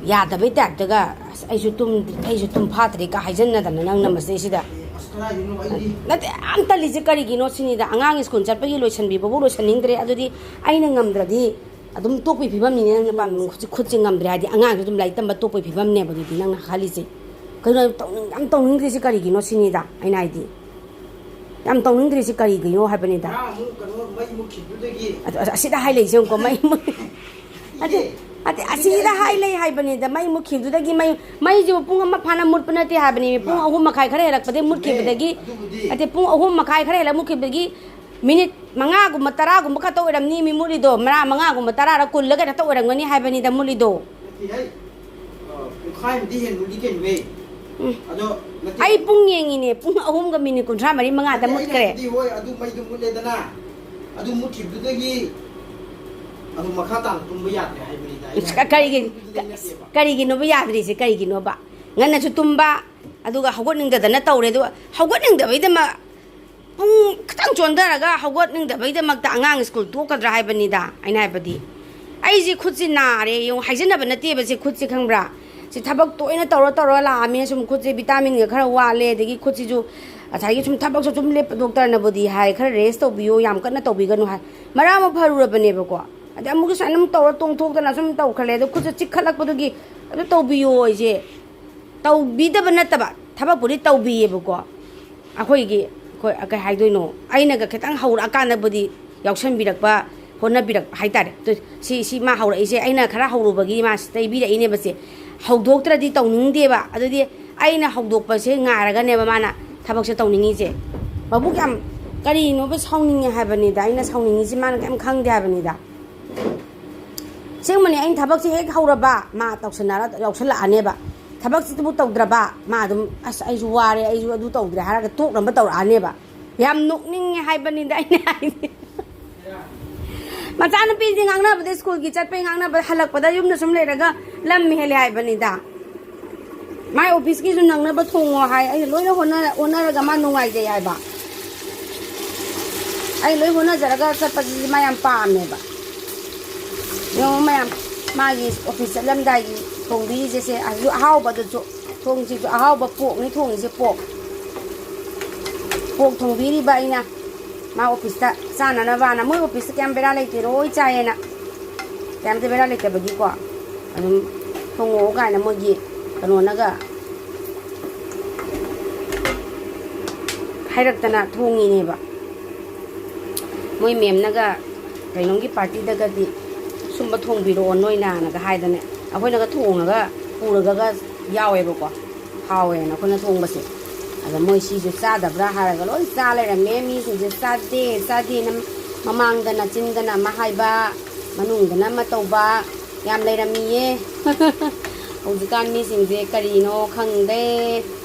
ꯌꯥꯗꯕꯩ ꯇꯥꯏꯞꯇꯒ, "ꯑꯁ, ꯑꯩꯁꯨ ꯇꯨꯝ-, ꯑꯩꯁꯨ ꯇꯨꯝ ꯐꯥꯠꯇ꯭ꯔꯦ" ꯀ ꯍꯥꯏꯖꯟꯅꯗꯅ ꯅꯪꯅ ꯃꯁꯤꯗꯩꯁꯤꯗ꯫ ꯅꯠꯇꯦ, ꯌꯥꯝ ꯇꯜꯂꯤꯁꯦ ꯀꯔꯤꯒꯤꯅꯣ ꯁꯤꯅꯤꯗ꯫ ꯑꯉꯥꯡ ꯁ꯭ꯀꯨꯜ ꯆꯠꯄꯒꯤ ꯂꯣꯏꯁꯟꯕꯤꯕꯕꯨ ꯂꯣꯏꯁꯟꯅꯤꯡꯗ꯭ꯔꯦ, ꯑꯗꯨꯗꯤ ꯑꯩꯅ ꯉꯝꯗ꯭ꯔꯗꯤ ꯑꯗꯨꯝ ꯇꯣꯛꯄꯤ ꯐꯤꯕꯝꯅꯤꯅꯦ꯫ ꯅꯪꯅ ꯄꯥꯝꯃꯤ ꯈꯨꯠꯁꯦ, ꯈꯨꯠꯁꯦ ꯉꯝꯗ꯭ꯔꯦ ꯍꯥꯏꯗꯤ ꯑꯉꯥꯡꯁꯨ ꯑꯗꯨꯝ ꯂꯥꯏꯔꯤꯛ ꯇꯝꯕ ꯇꯣꯛꯄꯩ ꯐꯤꯕꯝꯅꯦꯕ꯫ ꯑꯗꯨꯗꯤ ꯅꯪꯅ ꯈꯜꯂꯤꯁꯦ ꯀꯩꯅꯣ? ꯇꯧꯅꯤꯡ-, ꯌꯥꯝ ꯇꯧꯅꯤꯡꯗ꯭ꯔꯤꯁꯦ ꯀꯔꯤꯒꯤꯅꯣ ꯁꯤꯅꯤꯗ ꯑꯩꯅ ꯍꯥꯏꯗꯤ꯫ ꯌꯥꯝ ꯇꯧꯅꯤꯡꯗ꯭ꯔꯤꯁꯦ ꯀꯔꯤꯒꯤꯅꯣ ꯍꯥꯏꯕꯅꯤꯗ꯫ ꯉꯔꯥꯡ ꯑꯃꯨꯛ ꯀꯩꯅꯣ ꯃꯩ ꯃꯨꯠꯈꯤꯕꯗꯨꯗꯒꯤ ꯑꯗꯨ, ꯑꯁ-, ꯑꯁꯤꯗ ꯍꯥꯏ ꯂꯩꯁꯦ ꯌꯦꯡꯉꯨꯀꯣ, ꯃꯩ ꯃꯨꯠ-, ꯅꯠꯇꯦ, ꯏꯆꯦ, ꯑꯁꯤꯗ ꯍꯥꯏ ꯂꯩ ꯍꯥꯏꯕꯅꯤꯗ꯫ ꯃꯩ ꯃꯨꯠꯈꯤꯕꯗꯨꯗꯒꯤ ꯃꯩ, ꯃꯩꯁꯤꯕꯨ ꯄꯨꯡ ꯑꯃ ꯐꯥꯅ ꯃꯨꯠꯄ ꯅꯠꯇꯦ ꯍꯥꯏꯕꯅꯤ꯫ ꯄꯨꯡ ꯏꯃꯥ꯫ ꯑꯍꯨꯝ ꯃꯈꯥꯏ ꯈꯔ ꯍꯦꯜꯂꯛꯄꯗꯒꯤ ꯏꯆꯦ, ꯃꯨꯠꯈꯤꯕꯗꯒꯤ, ꯑꯗꯨꯕꯨꯗꯤ ꯅꯠꯇꯦ, ꯄꯨꯡ ꯑꯍꯨꯝ ꯃꯈꯥꯏ ꯈꯔ ꯍꯦꯜꯂꯛ ꯃꯨꯠꯈꯤꯕꯗꯒꯤ ꯃꯤꯅꯤꯠ ꯃꯉꯥꯒꯨꯝꯕ ꯇꯔꯥꯒꯨꯝꯕ ꯈꯛꯇ ꯑꯣꯏꯔꯝꯅꯤ ꯃꯤ ꯃꯨꯠꯂꯤꯗꯣ꯫ ꯃꯔꯥ ꯃꯉꯥꯒꯨꯝꯕ ꯇꯔꯥꯔ ꯀꯨꯜꯂ ꯀꯩꯅꯣ ꯈꯛꯇ ꯑꯣꯏꯔꯝꯒꯅꯤ ꯍꯥꯏꯕꯅꯤꯗ ꯃꯨꯠꯂꯤꯗꯣ꯫ ꯅꯠꯇꯦꯍꯦ꯫ ꯑ, ꯄꯨꯡꯈꯥꯏꯃꯨꯛꯇꯤ ꯍꯦꯟꯕꯨꯗꯤ ꯍꯦꯟꯕꯩ꯫ ꯎꯝ꯫ ꯑꯗꯣ ꯅꯠꯇꯦ꯫ ꯑꯩ ꯄꯨꯡ ꯌꯦꯡꯉꯤꯅꯦ, ꯄꯨꯡ ꯑꯍꯨꯝꯒ ꯃꯤꯅꯤꯠ ꯀꯨꯟꯊ꯭ꯔꯥ ꯃꯔꯤ ꯃꯉꯥꯗ ꯅꯠꯇꯦ, ꯑꯩꯅ ꯃꯨꯠꯈ꯭ꯔꯦ꯫ ꯍꯥꯏꯕꯗꯤ, ꯍꯣꯏ, ꯑꯗꯨ ꯃꯩꯗꯨ ꯃꯨꯠꯂꯦꯗꯅ, ꯑꯗꯨ ꯃꯨꯠꯈꯤꯕꯗꯨꯗꯒꯤ ꯑꯗꯨꯝ ꯃꯈꯥ ꯇꯥꯅ ꯇꯨꯝꯕ ꯌꯥꯗ꯭ꯔꯦ ꯍꯥꯏꯕꯅꯤꯗ꯫ ꯑꯩꯅ ꯏꯁ, ꯀ-, ꯀꯔꯤꯒꯤ-, ꯍꯥꯏꯕꯗꯤ ꯀ-, ꯃꯨꯠꯈꯤꯕꯗꯨꯗꯩ ꯅꯠꯇꯦꯕ꯫ ꯀꯔꯤꯒꯤꯅꯣꯕ ꯌꯥꯗ꯭ꯔꯤꯁꯦ? ꯀꯔꯤꯒꯤꯅꯣꯕ? ꯉꯟꯅꯁꯨ ꯇꯨꯝꯕ, ꯑꯗꯨꯒ ꯍꯧꯒꯠꯅꯤꯡꯗꯗꯅ ꯇꯧꯔꯦ, ꯑꯗꯨꯒ ꯍꯧꯒꯠꯅꯤꯡꯗꯕꯩꯗꯃꯛ ꯄꯨꯡ ꯈꯤꯇꯪ ꯆꯣꯟꯊꯔꯒ ꯍꯧꯒꯠꯅꯤꯡꯗꯕꯩꯗꯃꯛꯇ ꯑꯉꯥꯡ ꯁ꯭ꯀꯨꯜ ꯇꯣꯛꯀꯗ꯭ꯔꯥ ꯍꯥꯏꯕꯅꯤꯗ ꯑꯩꯅ ꯍꯥꯏꯕꯗꯤ꯫ ꯑꯩꯁꯦ ꯈꯨꯠꯁꯦ ꯅꯥꯔꯦ, ꯌꯦꯡꯉꯨ, ꯍꯥꯏꯖꯟꯅꯕ ꯅꯠꯇꯦꯕ ꯁꯦ, ꯈꯨꯠꯁꯦ ꯈꯪꯕ꯭ꯔꯥ? ꯁꯤ ꯊꯕꯛ ꯇꯣꯏꯅ ꯇꯧꯔ ꯇꯧꯔ ꯂꯥꯛꯑꯃꯤꯅ ꯁꯨꯝ ꯈꯨꯠꯁꯦ ꯚꯤꯇꯥꯃꯤꯟꯒ ꯈꯔ ꯋꯥꯠꯂꯦ, ꯑꯗꯒꯤ ꯈꯨꯠꯁꯤꯁꯨ ꯉꯁꯥꯏꯒꯤ ꯁꯨꯝ ꯊꯕꯛꯁꯨ ꯁꯨꯝ ꯂꯦꯞꯄ, ꯗꯣꯛꯇꯔꯅꯕꯨꯗꯤ ꯍꯥꯏ, "ꯈꯔ ꯔꯦꯁ ꯇꯧꯕꯤꯌꯣ, ꯌꯥꯝ ꯀꯟꯅ ꯇꯧꯕꯤꯒꯅꯨ" ꯍꯥꯏ꯫ ꯃꯔꯛ ꯑꯃ ꯐꯔꯨꯔꯕꯅꯦꯕꯀꯣ, ꯑꯗꯩ ꯑꯃꯨꯛꯁꯨ ꯁꯨꯃꯥꯏꯅ ꯑꯃꯨꯛ ꯇꯧꯔ ꯇꯣꯡꯊꯣꯛꯇꯅ ꯁꯨꯝ ꯇꯧꯈꯠꯂꯦ꯫ ꯑꯗꯣ ꯈꯨꯠꯁꯦ ꯆꯤꯛꯈꯠꯂꯛꯄꯗꯨꯒꯤ ꯑꯗꯨ ꯇꯧꯕꯤꯌꯣ ꯑꯩꯁꯦ ꯇꯧꯕꯤꯗꯕ ꯅꯠꯇꯕ, ꯊꯕꯛꯄꯨꯗꯤ ꯇꯧꯕꯤꯌꯦꯕꯀꯣ꯫ ꯑꯩꯈꯣꯏꯒꯤ, ꯑꯩꯈꯣꯏ, ꯀꯩ ꯍꯥꯏꯗꯣꯏꯅꯣ, ꯑꯩꯅꯒ ꯈꯤꯇꯪ ꯍꯧꯔꯛꯑꯀꯥꯟꯗꯕꯨꯗꯤ ꯌꯥꯎꯁꯟꯕꯤꯔꯛꯄ, ꯍꯣꯠꯅꯕꯤꯔꯛꯄ ꯍꯥꯏꯇꯥꯔꯦ꯫ ꯑꯗꯨ ꯁꯤ, ꯁꯤ ꯃꯥ ꯍꯧꯔꯛꯏꯁꯦ, ꯑꯩꯅ ꯈꯔ ꯍꯧꯔꯨꯕꯒꯤ ꯃꯥ ꯇꯩꯕꯤꯔꯛꯏꯅꯦꯕ ꯁꯦ꯫ ꯍꯧꯗꯣꯛꯇ꯭ꯔꯗꯤ ꯇꯧꯅꯤꯡꯗꯦꯕ꯫ ꯑꯗꯨꯗꯤ ꯑꯩꯅ ꯍꯧꯗꯣꯛꯄꯁꯦ ꯉꯥꯏꯔꯒꯅꯦꯕ ꯃꯥꯅ ꯊꯕꯛꯁꯦ ꯇꯧꯅꯤꯡꯉꯤꯁꯦ꯫ ꯃꯕꯨꯛ ꯌꯥꯝ, ꯀꯔꯤꯅꯣꯕ ꯁꯥꯎꯅꯤꯡꯉꯦ ꯍꯥꯏꯕꯅꯤꯗ꯫ ꯑꯩꯅ ꯁꯥꯎꯅꯤꯡꯉꯤꯁꯦ ꯃꯥꯅ ꯀꯩꯝ ꯈꯪꯗꯦ ꯍꯥꯏꯕꯅꯤꯗ꯫ ꯑꯁꯦꯡꯕꯅꯦ, ꯑꯩꯅ ꯊꯕꯛꯁꯦ ꯍꯦꯛ ꯍꯧꯔꯕ, ꯃꯥ ꯇꯧꯁꯟꯅꯔ ꯌꯥꯎꯁꯜꯂꯛꯑꯅꯦꯕ꯫ ꯊꯕꯛꯁꯤꯗꯕꯨ ꯇꯧꯗ꯭ꯔꯕ, ꯃꯥ ꯑꯗꯨꯝ, "ꯑꯁ, ꯑꯩꯁꯨ ꯋꯥꯔꯦ, ꯑꯩꯁꯨ ꯑꯗꯨ ꯇꯧꯗ꯭ꯔꯦ" ꯍꯥꯏꯔꯒ ꯇꯣꯛꯅꯕ ꯇꯧꯔꯛꯑꯅꯦꯕ꯫ ꯌꯥꯝ ꯅꯣꯛꯅꯤꯡꯉꯦ ꯍꯥꯏꯕꯅꯤꯗ ꯑꯩꯅ ꯍꯥꯏꯗꯤ꯫ ꯃꯆꯥꯅꯨꯄꯤꯁꯤ ꯉꯥꯡꯅꯕꯗ, ꯁ꯭ꯀꯨꯜꯒꯤ ꯆꯠꯄꯩ ꯉꯥꯡꯅꯕꯗ, ꯍꯜꯂꯛꯄꯗ ꯌꯨꯝꯗ ꯁꯨꯝ ꯂꯩꯔꯒ ꯂꯝ ꯍꯦꯜꯂꯦ ꯍꯥꯏꯕꯅꯤꯗ꯫ ꯃꯥꯏ ꯑꯣꯐꯤꯁꯀꯤꯁꯨ ꯅꯪꯅꯕ ꯊꯣꯡꯉꯣ ꯍꯥꯏ꯫ ꯑꯩꯅ ꯂꯣꯏꯅ ꯍꯣꯠꯅ-, ꯍꯣꯠꯅꯔꯒ ꯃꯥ ꯅꯨꯡꯉꯥꯏꯖꯩ ꯍꯥꯏꯕ꯫ ꯑꯩ ꯂꯣꯏ ꯍꯣꯠꯅꯖꯔꯒ ꯆꯠꯄꯁꯤꯗꯤ ꯃꯥ ꯌꯥꯝ ꯄꯥꯝꯃꯦꯕ꯫ ꯌꯦꯡꯉꯣ ꯃꯌꯥꯝ, ꯃꯥꯒꯤ ꯑꯣꯐꯤꯁ ꯆꯠꯂꯝꯗꯥꯏꯒꯤ ꯊꯣꯡꯕꯤꯔꯤꯁꯦ ꯁꯦ, ꯑꯗꯨꯁꯨ ꯑꯍꯥꯎꯕꯗꯨꯁꯨ, ꯊꯣꯡꯁꯤꯁꯨ ꯑꯍꯥꯎꯕ ꯄꯣꯛꯅꯤ ꯊꯣꯡꯉꯤꯁꯦ, ꯄꯣꯛ꯫ ꯄꯣꯛ ꯊꯣꯡꯕꯤꯔꯤꯕ ꯑꯩꯅ ꯃꯥ ꯑꯣꯐꯤꯁꯇ ꯆꯥꯅꯅꯕꯅ꯫ ꯃꯣꯏ ꯑꯣꯐꯤꯁꯇ ꯀꯌꯥꯝ ꯕꯦꯔꯥ ꯂꯩꯇꯦ, ꯂꯣꯏ ꯆꯥꯏꯌꯦꯅ꯫ ꯀꯌꯥꯝꯇ ꯕꯦꯔꯥ ꯂꯩꯇꯕꯒꯤꯀꯣ, ꯑꯗꯨꯝ ꯊꯣꯡꯉꯛꯑꯣ ꯀꯥꯏꯅ ꯃꯣꯏꯒꯤ ꯀꯩꯅꯣꯅꯒ ꯍꯥꯏꯔꯛꯇꯅ ꯊꯣꯡꯉꯤꯅꯦꯕ꯫ ꯃꯣꯏ ꯃꯦꯝꯅꯒ ꯀꯩꯅꯣꯝꯒꯤ ꯄꯥꯔꯇꯤꯗꯒꯗꯤ ꯁꯨꯝꯕ ꯊꯣꯡꯕꯤꯔꯛꯑꯣ ꯅꯣꯏꯅꯅꯒ ꯍꯥꯏꯗꯅ ꯑꯩꯈꯣꯏꯅꯒ ꯊꯣꯡꯉꯒ ꯄꯨꯔꯒꯒ ꯌꯥꯎꯋꯦꯕꯀꯣ꯫ ꯍꯥꯎꯋꯦꯅ ꯑꯩꯈꯣꯏꯅ ꯊꯣꯡꯕꯁꯦ꯫ ꯑꯗ ꯃꯣꯏ ꯁꯤꯁꯨ ꯆꯥꯗꯕ꯭ꯔꯥ ꯍꯥꯏꯔꯒ ꯂꯣꯏ ꯆꯥ ꯂꯩꯔꯝꯃꯦ꯫ ꯃꯤꯁꯤꯡꯁꯦ ꯆꯥꯗꯦ ꯆꯥꯗꯦꯅ ꯃꯃꯥꯡꯗꯅ ꯆꯤꯟꯗꯅ ꯑꯃ ꯍꯥꯏꯕ, ꯃꯅꯨꯡꯗꯅ ꯑꯃ ꯇꯧꯕ ꯌꯥꯝ ꯂꯩꯔꯝꯃꯤꯌꯦ꯫ ꯍꯧꯖꯤꯛꯀꯥꯟ ꯃꯤꯁꯤꯡꯁꯦ ꯀꯔꯤꯅꯣ ꯈꯪꯗꯦ,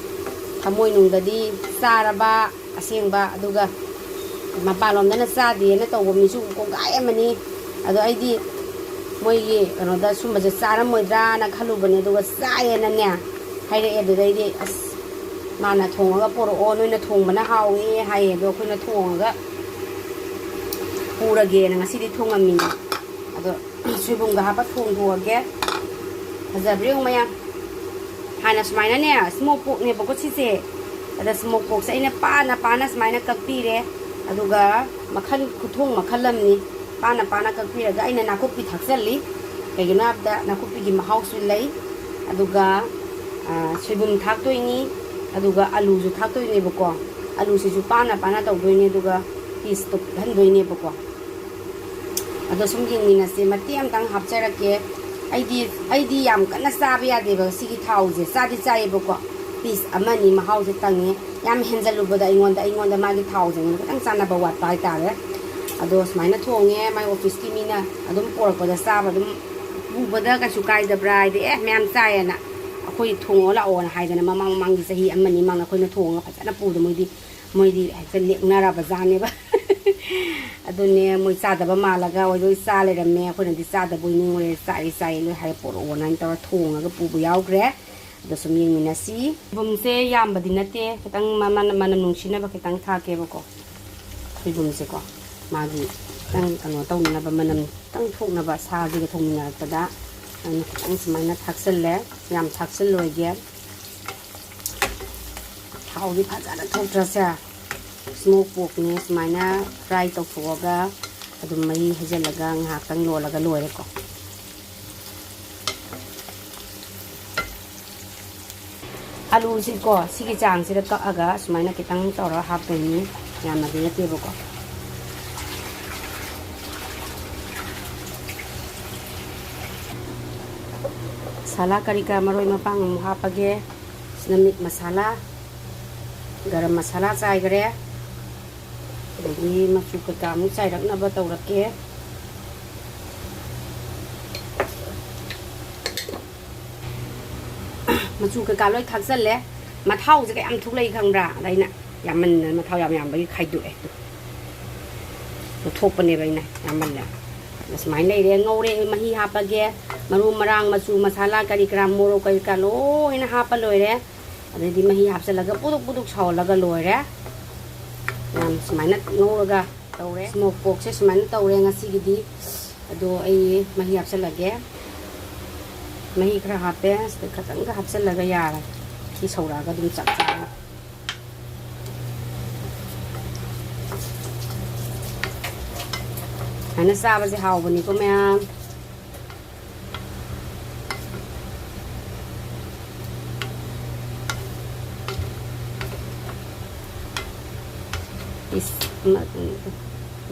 ꯊꯃꯣꯏꯅꯨꯡꯗꯗꯤ ꯆꯥꯔꯕ ꯑꯁꯦꯡꯕ, ꯑꯗꯨꯒ ꯃꯄꯥꯟꯂꯣꯝꯗꯅ ꯆꯥꯗꯦꯅ ꯇꯧꯕ ꯃꯤꯁꯨ ꯀꯣꯡꯒꯥꯏ ꯑꯃꯅꯤ꯫ ꯑꯗꯣ ꯑꯩꯗꯤ ꯃꯣꯏꯒꯤ ꯀꯩꯅꯣꯗ ꯁꯨꯝꯕꯁꯦ ꯆꯥꯔꯝꯃꯣꯏꯗ꯭ꯔꯥꯅ ꯈꯜꯂꯨꯕꯅꯦ, ꯑꯗꯨꯒ ꯆꯥꯏꯌꯦꯅꯅꯦ ꯍꯥꯏꯔꯛꯑꯦ꯫ ꯑꯗꯨꯗꯩꯗꯤ ꯑꯁ, ꯃꯥꯅ ꯊꯣꯡꯉꯒ ꯄꯣꯔꯛꯑꯣ, ꯅꯣꯏꯅ ꯊꯣꯡꯕꯅ ꯍꯥꯎꯋꯦ ꯍꯥꯏꯌꯦ꯫ ꯑꯗꯣ ꯑꯩꯈꯣꯏꯅ ꯊꯣꯡꯉꯒ ꯄꯨꯔꯒꯦꯅ ꯉꯁꯤꯗꯤ ꯊꯣꯡꯉꯝꯃꯤꯅꯦ꯫ ꯑꯗꯣ ꯁꯣꯏꯕꯨꯝꯒ ꯍꯥꯞꯄ ꯊꯣꯡꯗꯣꯛꯑꯒꯦ꯫ ꯐꯖꯕ꯭ꯔꯥ ꯌꯦꯡꯉꯨ ꯃꯌꯥꯝ꯫ ꯍꯥꯟꯅ ꯁꯨꯃꯥꯏꯅꯅꯦ, ꯁ꯭ꯃꯣꯛ ꯄꯣꯛꯅꯦꯕꯀꯣ ꯁꯤꯁꯦ꯫ ꯑꯗ ꯁ꯭ꯃꯣꯛ ꯄꯣꯛꯁꯦ ꯑꯩꯅ ꯄꯥꯅ ꯄꯥꯅ ꯁꯨꯃꯥꯏꯅ ꯀꯛꯄꯤꯔꯦ꯫ ꯑꯗꯨꯒ ꯃꯈꯜ, ꯈꯨꯊꯣꯡ ꯃꯈꯜ ꯑꯃꯅꯤ꯫ ꯄꯥꯅ ꯄꯥꯅ ꯀꯛꯄꯤꯔꯒ ꯑꯩꯅ ꯅꯥꯀꯨꯞꯄꯤ ꯊꯥꯛꯆꯜꯂꯤ꯫ ꯀꯩꯒꯤꯅꯣ ꯍꯥꯏꯕꯗ ꯅꯥꯀꯨꯞꯄꯤꯒꯤ ꯃꯍꯥꯎꯁꯨ ꯂꯩ꯫ ꯑꯗꯨꯒ, ꯑ, ꯁꯣꯏꯕꯨꯝ ꯊꯥꯛꯇꯣꯏꯅꯤ꯫ ꯑꯗꯨꯒ ꯑꯂꯨꯁꯨ ꯊꯥꯛꯇꯣꯏꯅꯦꯕꯀꯣ꯫ ꯑꯂꯨꯁꯤꯁꯨ ꯄꯥꯅ ꯄꯥꯅ ꯇꯧꯗꯣꯏꯅꯦ, ꯑꯗꯨꯒ ꯄꯤꯁꯇꯣ ꯄꯤꯛꯍꯟꯗꯣꯏꯅꯦꯕꯀꯣ꯫ ꯑꯗꯣ ꯁꯨꯝ ꯌꯦꯡꯃꯤꯟꯅꯁꯦ꯫ ꯃꯇꯦꯛ ꯑꯃꯇꯪ ꯍꯥꯞꯆꯔꯛꯀꯦ꯫ ꯑꯩꯗꯤ, ꯑꯩꯗꯤ ꯌꯥꯝ ꯀꯟꯅ ꯆꯥꯕ ꯌꯥꯗꯦꯕ ꯁꯤꯒꯤ ꯊꯥꯎꯁꯦ꯫ ꯆꯥꯗꯤ ꯆꯥꯏꯌꯦꯕꯀꯣ, ꯄꯤꯁ ꯑꯃꯅꯤ ꯃꯍꯥꯎꯁꯦ ꯇꯪꯉꯦ꯫ ꯌꯥꯝ ꯍꯦꯟꯖꯜꯂꯨꯕꯗ ꯑꯩꯉꯣꯟꯗ, ꯑꯩꯉꯣꯟꯗ ꯃꯥꯒꯤ ꯊꯥꯎꯁꯦ ꯑꯩꯉꯣꯟꯗ ꯈꯤꯇꯪ ꯆꯥꯟꯅꯕ ꯋꯥꯠꯄ ꯍꯥꯏꯇꯥꯔꯦ꯫ ꯑꯗꯣ ꯁꯨꯃꯥꯏꯅ ꯊꯣꯡꯉꯦ꯫ ꯃꯥꯏ ꯑꯣꯐꯤꯁꯀꯤ ꯃꯤꯅ ꯑꯗꯨꯝ ꯄꯣꯔꯛꯄꯗ ꯆꯥꯕ ꯑꯗꯨꯝ ꯄꯨꯕꯗ ꯀꯩꯁꯨ ꯀꯥꯏꯗꯕ꯭ꯔꯥ ꯍꯥꯏꯗꯤ, "ꯑꯦ, ꯃꯌꯥꯝ ꯆꯥꯏꯌꯦꯅ ꯑꯩꯈꯣꯏ ꯊꯣꯡꯉꯣ ꯂꯥꯛꯑꯣꯅ" ꯍꯥꯏꯗꯅ ꯃꯃꯥꯡ ꯃꯃꯥꯡꯒꯤ ꯆꯍꯤ ꯑꯃꯅꯤ ꯃꯃꯥꯡꯗ ꯑꯩꯈꯣꯏꯅ ꯊꯣꯡꯉꯒ ꯐꯖꯅ ꯄꯨꯕꯗ ꯃꯣꯏꯗꯤ, ꯃꯣꯏꯗꯤ ꯍꯦꯛꯇ ꯂꯦꯛꯅꯔꯕ ꯖꯥꯠꯅꯦꯕ꯫ ꯑꯗꯨꯅꯦ, ꯃꯣꯏ ꯆꯥꯗꯕ ꯃꯥꯜꯂꯒ ꯍꯣꯏ ꯂꯣꯏ ꯆꯥ ꯂꯩꯔꯝꯃꯦ꯫ ꯑꯩꯈꯣꯏꯅꯗꯤ ꯆꯥꯗꯕꯣꯏ ꯅꯤꯡꯉꯨꯔꯦ꯫ "ꯆꯥꯏ, ꯆꯥꯏ, ꯂꯣꯏ ꯍꯥꯏꯔ ꯄꯣꯔꯛꯑꯣꯅ" ꯍꯥꯏꯅ ꯇꯧꯔ ꯊꯣꯡꯉꯒ ꯄꯨꯕ ꯌꯥꯎꯈ꯭ꯔꯦ꯫ ꯑꯗꯣ ꯁꯨꯝ ꯌꯦꯡꯃꯤꯟꯅꯁꯤ꯫ ꯁꯣꯏꯕꯨꯝꯁꯦ ꯌꯥꯝꯕꯗꯤ ꯅꯠꯇꯦ, ꯈꯤꯇꯪ ꯃ-, ꯃꯅꯝ, ꯃꯅꯝ ꯅꯨꯡꯁꯤꯅꯕ ꯈꯤꯇꯪ ꯊꯥꯛꯀꯦꯕꯀꯣ꯫ ꯁꯣꯏꯕꯨꯝꯁꯦꯀꯣ, ꯃꯥꯒꯤ ꯈꯤꯇꯪ ꯀꯩꯅꯣ ꯇꯧꯅꯅꯕ, ꯃꯅꯝ ꯈꯤꯇꯪ ꯊꯣꯛꯅꯕ ꯁꯥꯁꯤꯒ ꯊꯣꯡꯃꯤꯟꯅꯔꯛꯄꯗ꯫ ꯑꯩꯅ ꯈꯤꯇꯪ ꯁꯨꯃꯥꯏꯅ ꯊꯥꯛꯆꯜꯂꯦ, ꯌꯥꯝ ꯊꯥꯛꯆꯜꯂꯣꯏꯒꯦ꯫ ꯊꯥꯎꯗꯤ ꯐꯖꯅ ꯊꯣꯛꯇ꯭ꯔꯁꯦ꯫ ꯁ꯭ꯃꯣꯛ ꯄꯣꯔꯛꯅꯦ, ꯁꯨꯃꯥꯏꯅ ꯐ꯭ꯔꯥꯏ ꯇꯧꯊꯣꯛꯑꯒ ꯑꯗꯨꯝ ꯃꯍꯤ ꯍꯩꯖꯤꯜꯂꯒ ꯉꯥꯏꯍꯥꯛꯇꯪ ꯂꯣꯜꯂꯒ ꯂꯣꯏꯔꯦꯀꯣ꯫ ꯑꯂꯨꯁꯤꯀꯣ ꯁꯤꯒꯤ ꯆꯥꯡꯁꯤꯗ ꯀꯛꯑꯒ ꯁꯨꯃꯥꯏꯅ ꯈꯤꯇꯪ ꯇꯧꯔꯒ ꯍꯥꯞꯇꯣꯏꯅꯤ, ꯌꯥꯝꯅꯗꯤ ꯅꯠꯇꯦꯕꯀꯣ꯫ ꯃꯁꯥꯂꯥ ꯀꯔꯤ ꯀꯔꯥ ꯃꯔꯣꯏ ꯃꯄꯥꯡ ꯑꯃꯨꯛ ꯍꯥꯞꯄꯒꯦ꯫ ꯁꯤꯅ ꯃꯤꯠ ꯃꯁꯥꯂꯥ, ꯒꯔꯝ ꯃꯁꯥꯂꯥ ꯆꯥꯏꯈ꯭ꯔꯦ꯫ ꯑꯗꯒꯤ ꯃꯆꯨ ꯀꯩꯀꯥ ꯑꯃꯨꯛ ꯆꯥꯏꯔꯛꯅꯕ ꯇꯧꯔꯛꯀꯦ꯫ ꯃꯆꯨ ꯀꯩꯀꯥ ꯂꯣꯏ ꯊꯥꯛꯆꯜꯂꯦ꯫ ꯃꯊꯥꯎꯁꯦ ꯀꯌꯥꯝ ꯊꯣꯛꯂꯛꯏ ꯈꯪꯕ꯭ꯔꯥ? ꯑꯗ ꯑꯩꯅ ꯌꯥꯝꯃꯟꯗꯅ, ꯃꯊꯥꯎ ꯌꯥꯝ ꯌꯥꯝꯕꯒꯤ ꯈꯥꯏꯗꯣꯛꯑꯦ꯫ ꯂꯧꯊꯣꯛꯄꯅꯦꯕ ꯑꯩꯅ ꯌꯥꯝꯃꯜꯂꯦ꯫ ꯑꯗ ꯁꯨꯃꯥꯏꯅ ꯂꯩꯔꯦ, ꯉꯧꯔꯦ꯫ ꯃꯍꯤ ꯍꯥꯞꯄꯒꯦ꯫ ꯃꯔꯨ ꯃꯔꯥꯡ, ꯃꯆꯨ ꯃꯁꯥꯂꯥ ꯀꯔꯤ ꯀꯔꯥ, ꯃꯣꯔꯣꯛ ꯀꯔꯤ ꯀꯔꯥ ꯂꯣꯏꯅ ꯍꯥꯞꯄ ꯂꯣꯏꯔꯦ꯫ ꯑꯗꯩꯗꯤ ꯃꯍꯤ ꯍꯥꯞꯆꯤꯜꯂꯒ ꯄꯨꯗꯨꯛ ꯄꯨꯗꯨꯛ ꯁꯧꯍꯜꯂꯒ ꯂꯣꯏꯔꯦ꯫ ꯌꯥꯝ ꯁꯨꯃꯥꯏꯅ ꯉꯧꯔꯒ ꯇꯧꯔꯦ꯫ ꯁ꯭ꯃꯣꯛ ꯄꯣꯔꯛꯁꯦ ꯁꯨꯃꯥꯏꯅ ꯇꯧꯔꯦ ꯉꯁꯤꯒꯤꯗꯤ꯫ ꯑꯗꯣ ꯑꯩ ꯃꯍꯤ ꯍꯥꯞꯆꯤꯜꯂꯒꯦ꯫ ꯃꯍꯤ ꯈꯔ ꯍꯥꯞꯄꯦ, ꯁꯤꯗ ꯈꯤꯇꯪꯒ ꯍꯥꯞꯆꯤꯜꯂꯒ ꯌꯥꯔꯦ꯫ ꯁꯤ ꯁꯧꯔꯛꯑꯒ ꯑꯗꯨꯝ ꯆꯞ ꯆꯥꯔꯦ꯫ ꯁꯨꯃꯥꯏꯅ ꯆꯥꯕꯁꯦ ꯍꯥꯎꯕꯅꯤꯀꯣ ꯃꯌꯥꯝ꯫ ꯏꯁ, ꯃ-,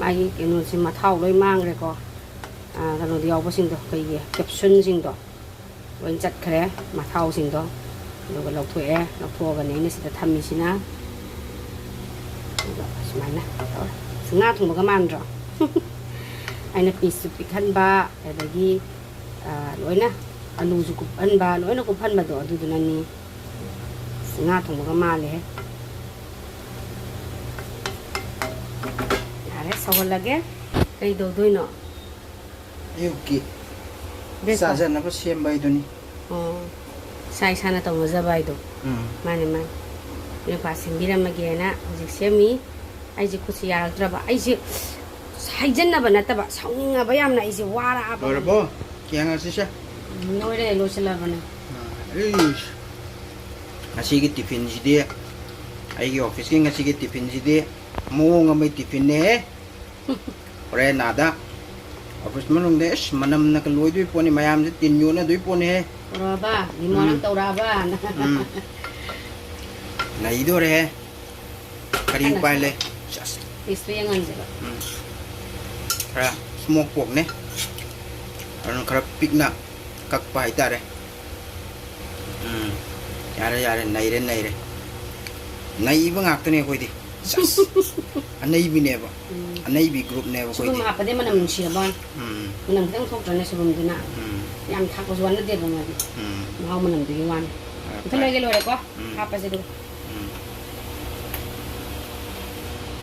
ꯃꯥꯒꯤ ꯀꯩꯅꯣꯁꯦ, ꯃꯊꯥꯎ ꯂꯣꯏ ꯃꯥꯡꯈ꯭ꯔꯦꯀꯣ꯫ ꯑꯥ, ꯀꯩꯅꯣꯗ ꯌꯥꯎꯕꯁꯤꯡꯗꯣ, ꯑꯩꯈꯣꯏꯒꯤ ꯀꯦꯞꯁꯨꯟꯁꯤꯡꯗꯣ ꯂꯣꯏ ꯆꯠꯈ꯭ꯔꯦ, ꯃꯊꯥꯎꯁꯤꯡꯗꯣ꯫ ꯑꯗꯨꯒ ꯂꯧꯊꯣꯛꯑꯦ꯫ ꯂꯧꯊꯣꯛꯑꯒꯅꯦ ꯑꯩꯅ ꯁꯤꯗ ꯊꯝꯃꯤꯁꯤꯅ꯫ ꯑꯗꯨꯒ ꯁꯨꯃꯥꯏꯅ ꯇꯧꯔꯦ꯫ ꯉꯥ ꯊꯣꯡꯕꯒ ꯃꯥꯟꯗ꯭ꯔꯣ? ꯑꯩꯅ ꯄꯤꯁꯁꯨ ꯄꯤꯛꯍꯟꯕ, ꯑꯗꯒꯤ, ꯑ, ꯂꯣꯏꯅ ꯑꯂꯨꯁꯨ ꯀꯨꯞꯍꯟꯕ, ꯂꯣꯏꯅ ꯀꯨꯞꯍꯟꯕꯗꯣ ꯑꯗꯨꯗꯨꯅꯅꯤ꯫ ꯉꯥ ꯊꯣꯡꯕꯒ ꯃꯥꯜꯂꯦꯍꯦ꯫ ꯌꯥꯔꯦ, ꯁꯧꯍꯜꯂꯒꯦ꯫ ꯀꯩ ꯇꯧꯗꯣꯏꯅꯣ? ꯑꯌꯨꯛꯀꯤ breakfast ꯆꯥꯖꯅꯕ ꯁꯦꯝꯕ ꯍꯥꯏꯗꯨꯅꯤ꯫ ꯑꯣ, ꯏꯁꯥ ꯏꯁꯥꯅ ꯇꯧꯅꯖꯕ ꯍꯥꯏꯗꯣ꯫ ꯎꯝ꯫ ꯃꯥꯅꯦ, ꯃꯥꯅꯦ꯫ Breakfast ꯁꯦꯝꯕꯤꯔꯝꯃꯒꯦꯅ ꯍꯧꯖꯤꯛ ꯁꯦꯝꯃꯤ꯫ ꯑꯩꯁꯦ ꯈꯨꯠꯁꯦ ꯌꯥꯔꯛꯇ꯭ꯔꯕ꯫ ꯑꯩꯁꯦ ꯍꯥꯏꯖꯟꯅꯕ ꯅꯠꯇꯕ, ꯁꯥꯎꯅꯤꯡꯉꯕ ꯌꯥꯝꯅ꯫ ꯑꯩꯁꯦ ꯋꯥꯔꯛꯑꯕ꯫ ꯂꯣꯏꯔꯕꯣ? ꯌꯦꯡꯉꯁꯤꯁꯦ꯫ ꯂꯣꯏꯔꯦ, ꯂꯣꯏꯁꯤꯜꯂꯕꯅꯦ꯫ ꯑ, ꯏꯁ꯫ ꯉꯁꯤꯒꯤ ꯇꯤꯐꯤꯟꯁꯤꯗꯤ ꯑꯩꯒꯤ ꯑꯣꯐꯤꯁꯀꯤ ꯉꯁꯤꯒꯤ ꯇꯤꯐꯤꯟꯁꯤꯗꯤ ꯃꯑꯣꯡ ꯑꯃꯒꯤ ꯇꯤꯐꯤꯟꯅꯦꯍꯦ꯫ ꯍꯣꯔꯦꯟ ꯑꯥꯗ ꯑꯣꯐꯤꯁ ꯃꯅꯨꯡꯗ ꯑꯁ ꯃꯅꯝꯅꯒ ꯂꯣꯏꯗꯣꯏ ꯄꯣꯠꯅꯤ, ꯃꯌꯥꯝꯁꯦ ꯇꯤꯟ ꯌꯣꯠꯅꯗꯣꯏ ꯄꯣꯠꯅꯤꯍꯦ꯫ ꯇꯧꯔꯛꯑꯕ? ꯗꯤꯃꯣꯟ ꯎꯝ꯫ ꯇꯧꯔꯛꯑꯕ? ꯎꯝ꯫ ꯅꯩꯗꯣꯔꯦꯍꯦ꯫ ꯀꯔꯤ ꯀꯟꯅ ꯎꯄꯥꯏ ꯂꯩ? ꯁꯨꯔꯣ꯫ ꯁꯦꯁ꯫ ꯄꯤꯁꯇꯨ ꯌꯦꯡꯍꯟꯁꯦꯕ꯫ ꯎꯝ꯫ ꯈꯔ ꯁ꯭ꯃꯣꯛ ꯄꯣꯛꯅꯦ꯫ ꯑꯗꯨꯅ ꯈꯔ ꯄꯤꯛꯅ ꯀꯛꯄ ꯍꯥꯏꯇꯥꯔꯦ꯫ ꯎꯝ꯫ ꯌꯥꯔꯦ, ꯌꯥꯔꯦ, ꯅꯩꯔꯦ, ꯅꯩꯔꯦ꯫ ꯅꯩꯕ ꯉꯥꯛꯇꯅꯦ ꯑꯩꯈꯣꯏꯗꯤ꯫ ꯁꯦꯁ꯫ ꯑꯅꯩꯕꯤꯅꯦꯕ꯫ ꯎꯝ꯫ ꯑꯅꯩꯕꯤ ꯒ꯭ꯔꯨꯞꯅꯦꯕ ꯁꯣꯏꯕꯨꯝ ꯑꯩꯈꯣꯏꯗꯤ꯫ ꯍꯥꯞꯄꯗꯤ ꯃꯅꯝ ꯅꯨꯡꯁꯤꯔꯕ ꯋꯥꯅꯤ꯫ ꯎꯝ꯫ ꯃꯅꯝ ꯈꯤꯇꯪ ꯊꯣꯛꯇ꯭ꯔꯅꯦ ꯁꯣꯏꯕꯨꯝꯗꯨꯅ? ꯎꯝ꯫ ꯌꯥꯝ ꯊꯥꯛꯄꯁꯨ ꯋꯥꯅꯗꯦꯕ ꯃꯥꯗꯤ꯫ ꯎꯝ꯫ ꯃꯍꯥꯎ ꯃꯅꯝꯗꯨꯒꯤ ꯋꯥꯅꯤ꯫ ꯐꯔꯦ, ꯃꯨꯊꯠꯂꯒꯦ ꯐꯔꯦ꯫ ꯂꯣꯏꯔꯦꯀꯣ? ꯎꯝ꯫ ꯍꯥꯞꯄꯁꯦ ꯑꯗꯨꯒ꯫